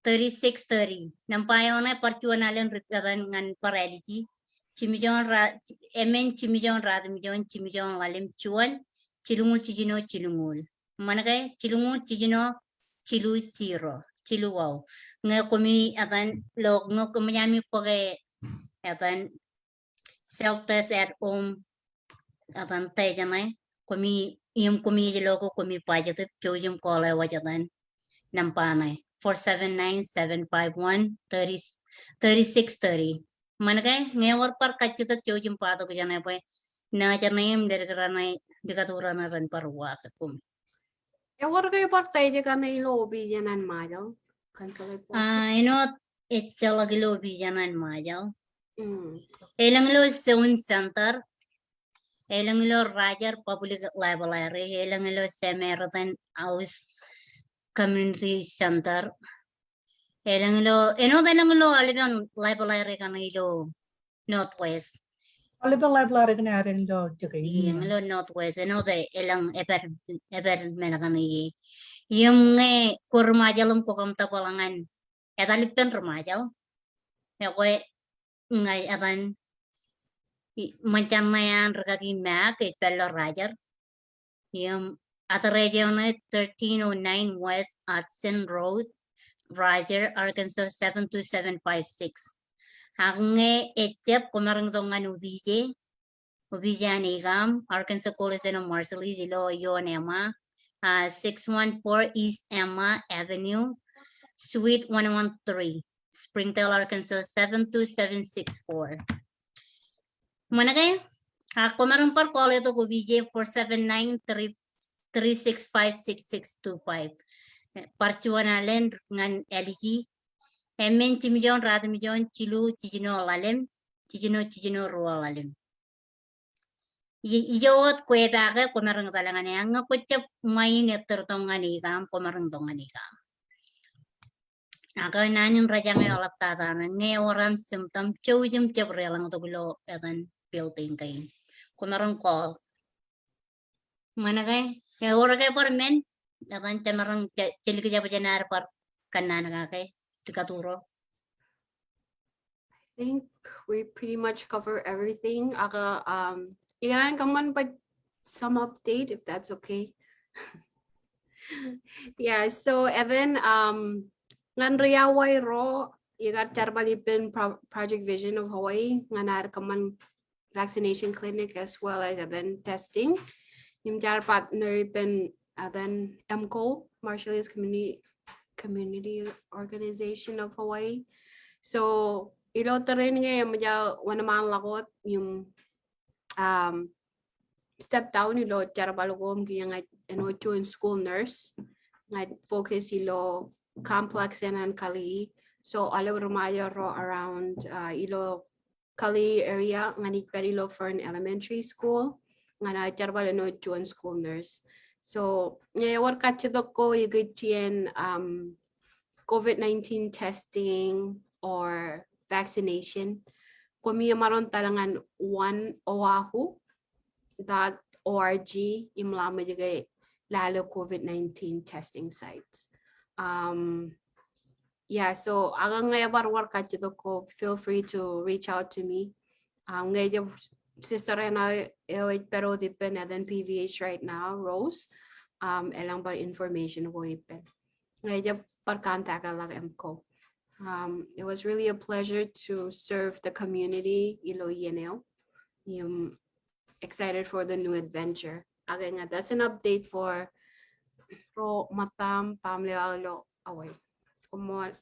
thirty-six thirty. Nōṃba eo ṇe bar juon alen rip etan ñan bar āliji. jimjuon ra-, emān jimjuon ratimjuon, jimjuon ḷalem juon, jilñuul jiljino jilñuul. Ṃōṇōṇō ke, jilñuul jiljino jilu zero, jilu wau. Ñe koṃi etan ilo, ñe koṃij ami bōke etan self test at home, etan test ṇe, koṃi, im koṃij ej lo ke koṃi ba jet, jouj im call e wōj etan nōṃba ṇe, four seven nine, seven five one, thirty, thirty-six thirty. Ṃōṇōṇō ke, ñe ewōr bar kajjitōk jouj im ba tok ijeṇe bwe, ña jeṇe im ledik raṇe, likatū raṇe ren bar uwaake koṃ. Ewōr ke bar test kaṇe ilo opiij eṇ an Ṃajeḷ, Council Headquarters? Ah, āinwōt ejjeḷọk ilo opiij eṇ an Ṃajeḷ. Mm. Elōñ ilo Zone Center, elōñ ilo Rogers Public Library, elōñ ilo Samaritan House Community Center. Elōñ ilo, āinwōt elōñ ilo aolepen library kaṇe ilo Northwest. Aolepen library kaṇe ad ilo jeke. Ie, ilo Northwest, āinwōt elōñ epād, epād men kaṇe ie. Im ñe kwōj ri Ṃajeḷ im kwōj comfortable ñan etal ippān ri Ṃajeḷ, ekwe ña etan, i, ṃōn jeṇ ṇe an rikaki Mac, ej pād ilo Rogers. Im address eo ṇe thirteen oh nine West Hudson Road, Rogers, Arkansas seven two seven five six. Ak ñe ejjab, kwōmaroñ tok ñan opiij e, opiij eo an ACOM, Arkansas Coalition of Marshallese, ilo ioon Emma, ah, six one four East Emma Avenue, Suite one one three, Springdale, Arkansas seven two seven six four. Ṃōṇōṇō ke, ak kwōmaroñ bar call e tok opiij e, four seven nine, three six five, six six two five. Bar juon alen ñan āliji. Emān jimjuon ratimjuon, jilu jiljino ḷalem, jiljino jiljino ruo ḷalem. I, ijo wōt kwe epake, kwōmaroñ etal ñan e, ak ñe kwōjab ṃae in ettōr tok ñan ACOM, kwōmaroñ tok ñan ACOM. Ak naan in rejañe eḷaptata ṇe, ñe ewōr aṃ symptom, jouj im jab deḷọñ tok ilo etan building kein. Kwōmaroñ call. Ṃōṇōṇō ke, ewōr ke bar men, etan jemaroñ, je, jelikjab jān ad bar kōnnaan kake, likatū ro. I think we pretty much cover everything. Ak, um, ikōṇaan kōṃṃan bwe some update, if that's okay. Yeah, so, and then, um, ñan ri Hawaii ro, ikar jerbal ippān Pro-, Project Vision of Hawaii, ñan ad kōṃṃan vaccination clinic as well as, and then testing. Im jar partner ippān, uh, then EMCO, Marshallese Community, Community Organization of Hawaii. So, ilo tōre in ñe eṃōj aō wōnṃaanḷọk wōt im, um, step down ilo jerbal ko im kiiō ña āinwōt juon school nurse. Ña focus ilo complex eṇ an Kalihi. So, aolep ri Ṃajeḷ ro around, uh, ilo Kalihi area, ña ij pād ilo Fern Elementary School, ña ij jerbal āinwōt juon school nurse. So, ñe ewōr kajjitōk ko ikijjien, um, COVID nineteen testing or vaccination, koṃi emaroñ etal ñan one oahu dot org im ḷak ṃōj ke lale COVID nineteen testing sites. Um, yeah, so ak ñe ebar wōr kajjitōk ko, feel free to reach out to me. Um, ñe ejab sister eṇ eo ej pād wōt ippān etan P V H right now, Rose, um, elōñ bar information ko ippān. Ñe ejab bar contact ḷọk EMCO. Um, it was really a pleasure to serve the community ilo iien eo. Im excited for the new adventure. Ak ña, that's an update for ro ṃōttaṃ, baaṃle eo aō ilo Hawaii. Koṃṃool.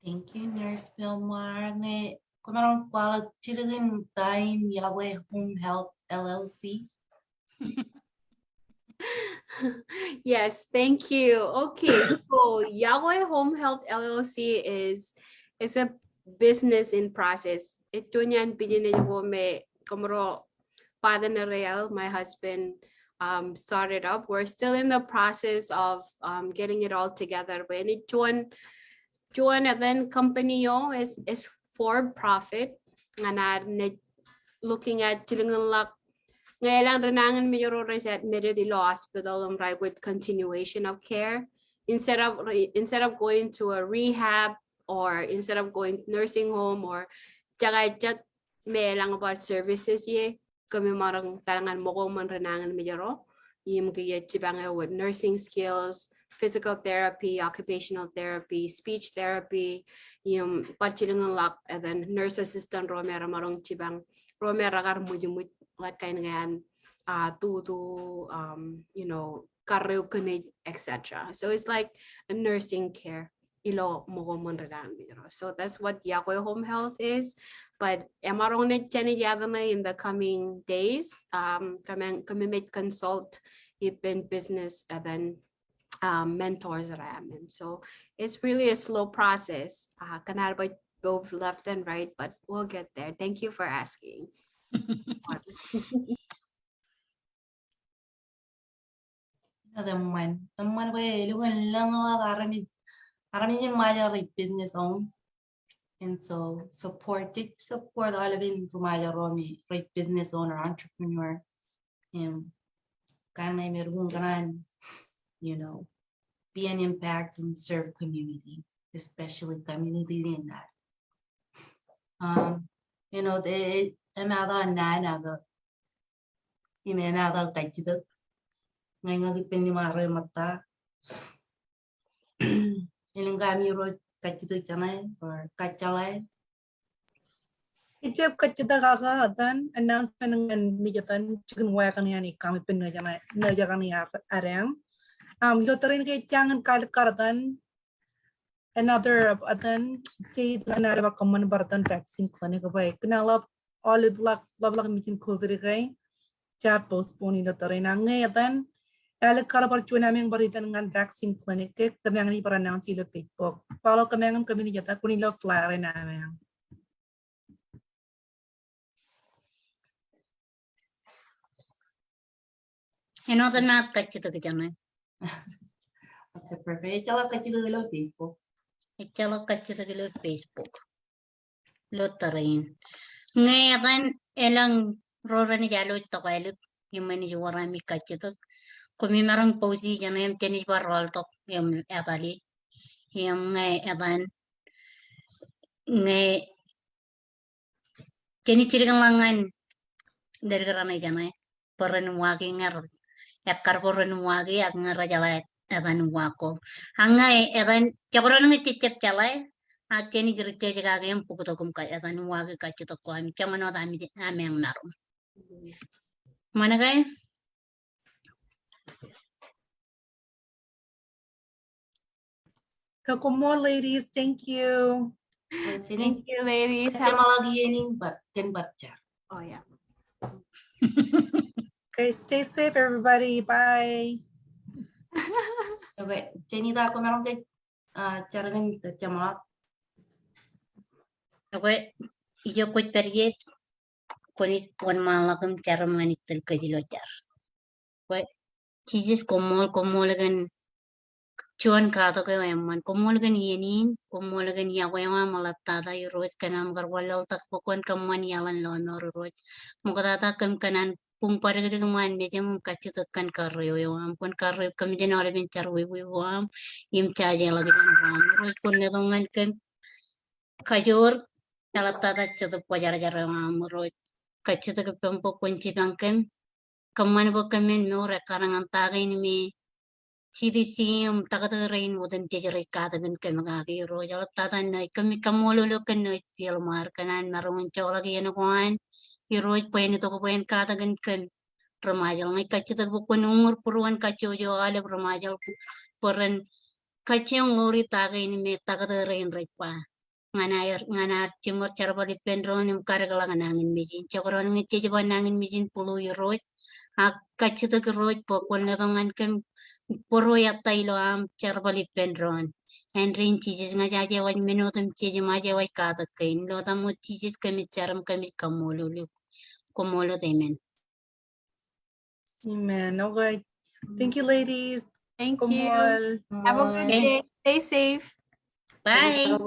Thank you, Nurse Vilmar. Ñe kwōmaroñ kwaḷọk jidik in ta in Yahweh Home Health L L C. Yes, thank you. Okay, so Yahweh Home Health L L C is, is a business in process. Ej juon iaan business ko me kōmro partner eo, my husband, um, started up. We're still in the process of, um, getting it all together. Bwe ej juon, juon etan company eo, is, is for profit. Ñan ad naaj looking at jilkinḷọk ñe elōñ rinañinmej ro rej admitted ilo hospital im rej aikuj continuation of care. instead of re-, instead of going to a rehab or instead of going nursing home or jekā jet me elōñ bar services ie, kōmemaroñ ta ñan ṃōko ṃōn rinañinmej ro im kiiō jipañ eo with nursing skills, physical therapy, occupational therapy, speech therapy, im bar jilkinḷọk, and then nurse assistant ro me remaroñ jipañ, ro me rekar ṃwijṃwij, like, kain ñan, uh, tutu, um, you know, karreo kōnij, et cetera. So it's like a nursing care ilo ṃōko ṃōn rinañinmej ro. So that's what Yokwe Home Health is. But emaroñ naaj jān ijin in the coming days, um, kōmij, kōmij consult ippān business and then, um, mentors ro aṃ. So it's really a slow process. Uh, kōn ad baj move left and right, but we'll get there. Thank you for asking. Āinwōt eṃṃan, eṃṃan bwe elukkuun lōñḷọk armej, armej in Ṃajeḷ rej business own. And so support, jej support aolepen ri-Ṃajeḷ ro me rej business owner, entrepreneur. Im, kōn ñe me elukkuun kōṇaan, you know, be an impact and serve community, especially community in that. Um, you know, e, e, emaroñ naan ak im emaroñ kajjitōk. Ñe ña ippān ṃōj ṃōttan. Elōñ kami ro kajjitōk jeṇe or kajjeḷā? Ejjab kajjitōk ak etan announcement ñan mej etan jikin wā kaṇ ñan ikam ippān nōjakaṇe, nōjakaṇe ad aṃ. Um, ilo tōre in ke ejjañin kalikkar etan another, uh, etan, state ñan ad bar kōṃṃan bar etan vaccine clinic bwe kōn aolep, aolep ḷọk, ḷọk, ḷọk mejin COVID ke jaar postpone ilo tōre in. Ak ñe etan, ālikkar bar juon amieañ bar ippān ñan vaccine clinic ke kōmeañ in bar announce ilo Facebook. Follow kōmeañ in kōmij jete kwōn ilo flyer in amieañ. Āinwōt eṃṃan kajjitōk jeṇe. Okay, perfect. Ejjeḷọk kajjitōk ilo Facebook. Ejjeḷọk kajjitōk ilo Facebook. Ilo tōre in. Ñe etan elōñ ro renaaj alwōj tokālik im enaaj wōr ami kajjitōk, koṃ maroñ post e jeṇe im jenaaj bar rọọltok im etale. Im ñe etan, ñe jenaaj jilkinḷọk ñan ledik raṇe jeṇe bwe ren uwaaki ñe rej, ekkar bwe ren uwaaki ak ñe rej jeḷā etan uwaak ko. Ak ñe etan, jekdọọn ñe jejjab jeḷā, ak jenaaj ri-check kake im bōktok im ka-, etan uwaaki kajjitōk ko ami, joñan wōt ami, amieañ maroñ. Ṃōṇōṇō ke? Koṃṃool, ladies. Thank you. Thank you, ladies. Have a, kōn bar jar. Oh, yeah. Okay, stay safe, everybody. Bye. Okay, Jenny, ta koṃ maroñ ke, ah, jar ñan ta jemḷọk. Okay, ijo kwōj pād ie, kwōnaaj wōnṃaanḷọk im jar im ñan ij tōl kōj ilo jar. Bwe, Jisōs, koṃṃool, koṃṃool kōn juon katak eo eṃṃan. Koṃṃool kōn iien in, koṃṃool kōn yokwe eo aṃ eḷaptata Irooj kōn aṃ kar wanlaḷtak bwe kwōn kōṃṃan iaḷ in lọmọọr Irooj. Ṃoktata kōm kōṇaan buñ bōdikdik ṃaan mejaṃ im kajjitōk kōn karreo eo aṃ. Kwōn karreo kōm jān aolepen jerọwiwi ko aṃ im jajeḷọkjeṇ ko aṃ. Irooj kwōn letok ñan kōm kajoor eḷaptata Jetōb Kwōjarjar eo aṃ Irooj. Kajjitōk ippaṃ bwe kwōn jipañ kōm. Kōṃṃan bwe kōmin mour ekkar ñan ta kain me C D C im taktō rein otemjej rej katakin kōm kaki Irooj. Eḷaptata naaj kōmij kaṃṃoolol eok kōn naaj pād ṃaar kōn an maroñ in joḷọk iien ko an Irooj bwe en itok bwe en katakin kōm ri-Ṃajeḷ. Ña ij kajjitōk bwe kwōn uññūr būruon kajjojo aolep ri-Ṃajeḷ bwe ren kajjioñ ḷoori ta kain me taktō rein rej ba ñan aer, ñan ad jiṃor jerbal ippān doon im kadikḷọk nañinmej in. Jekdọọn ñe jej ba nañinmej in būḷu Irooj, ak kajjitōk Irooj bwe kwōn letok ñan kōm bōro ettā ilo aṃ jerbal ippān doon. Āindein Jisōs ña jaje waj men otemjej im aje waj katak kein. Ilo etaṃ wōt Jisōs kōmij jar im kōmij kaṃṃoolol eok. Koṃṃool wōt, amen. Amen. Okay. Thank you, ladies. Thank you. Koṃṃool. Have a good day. Stay safe. Bye.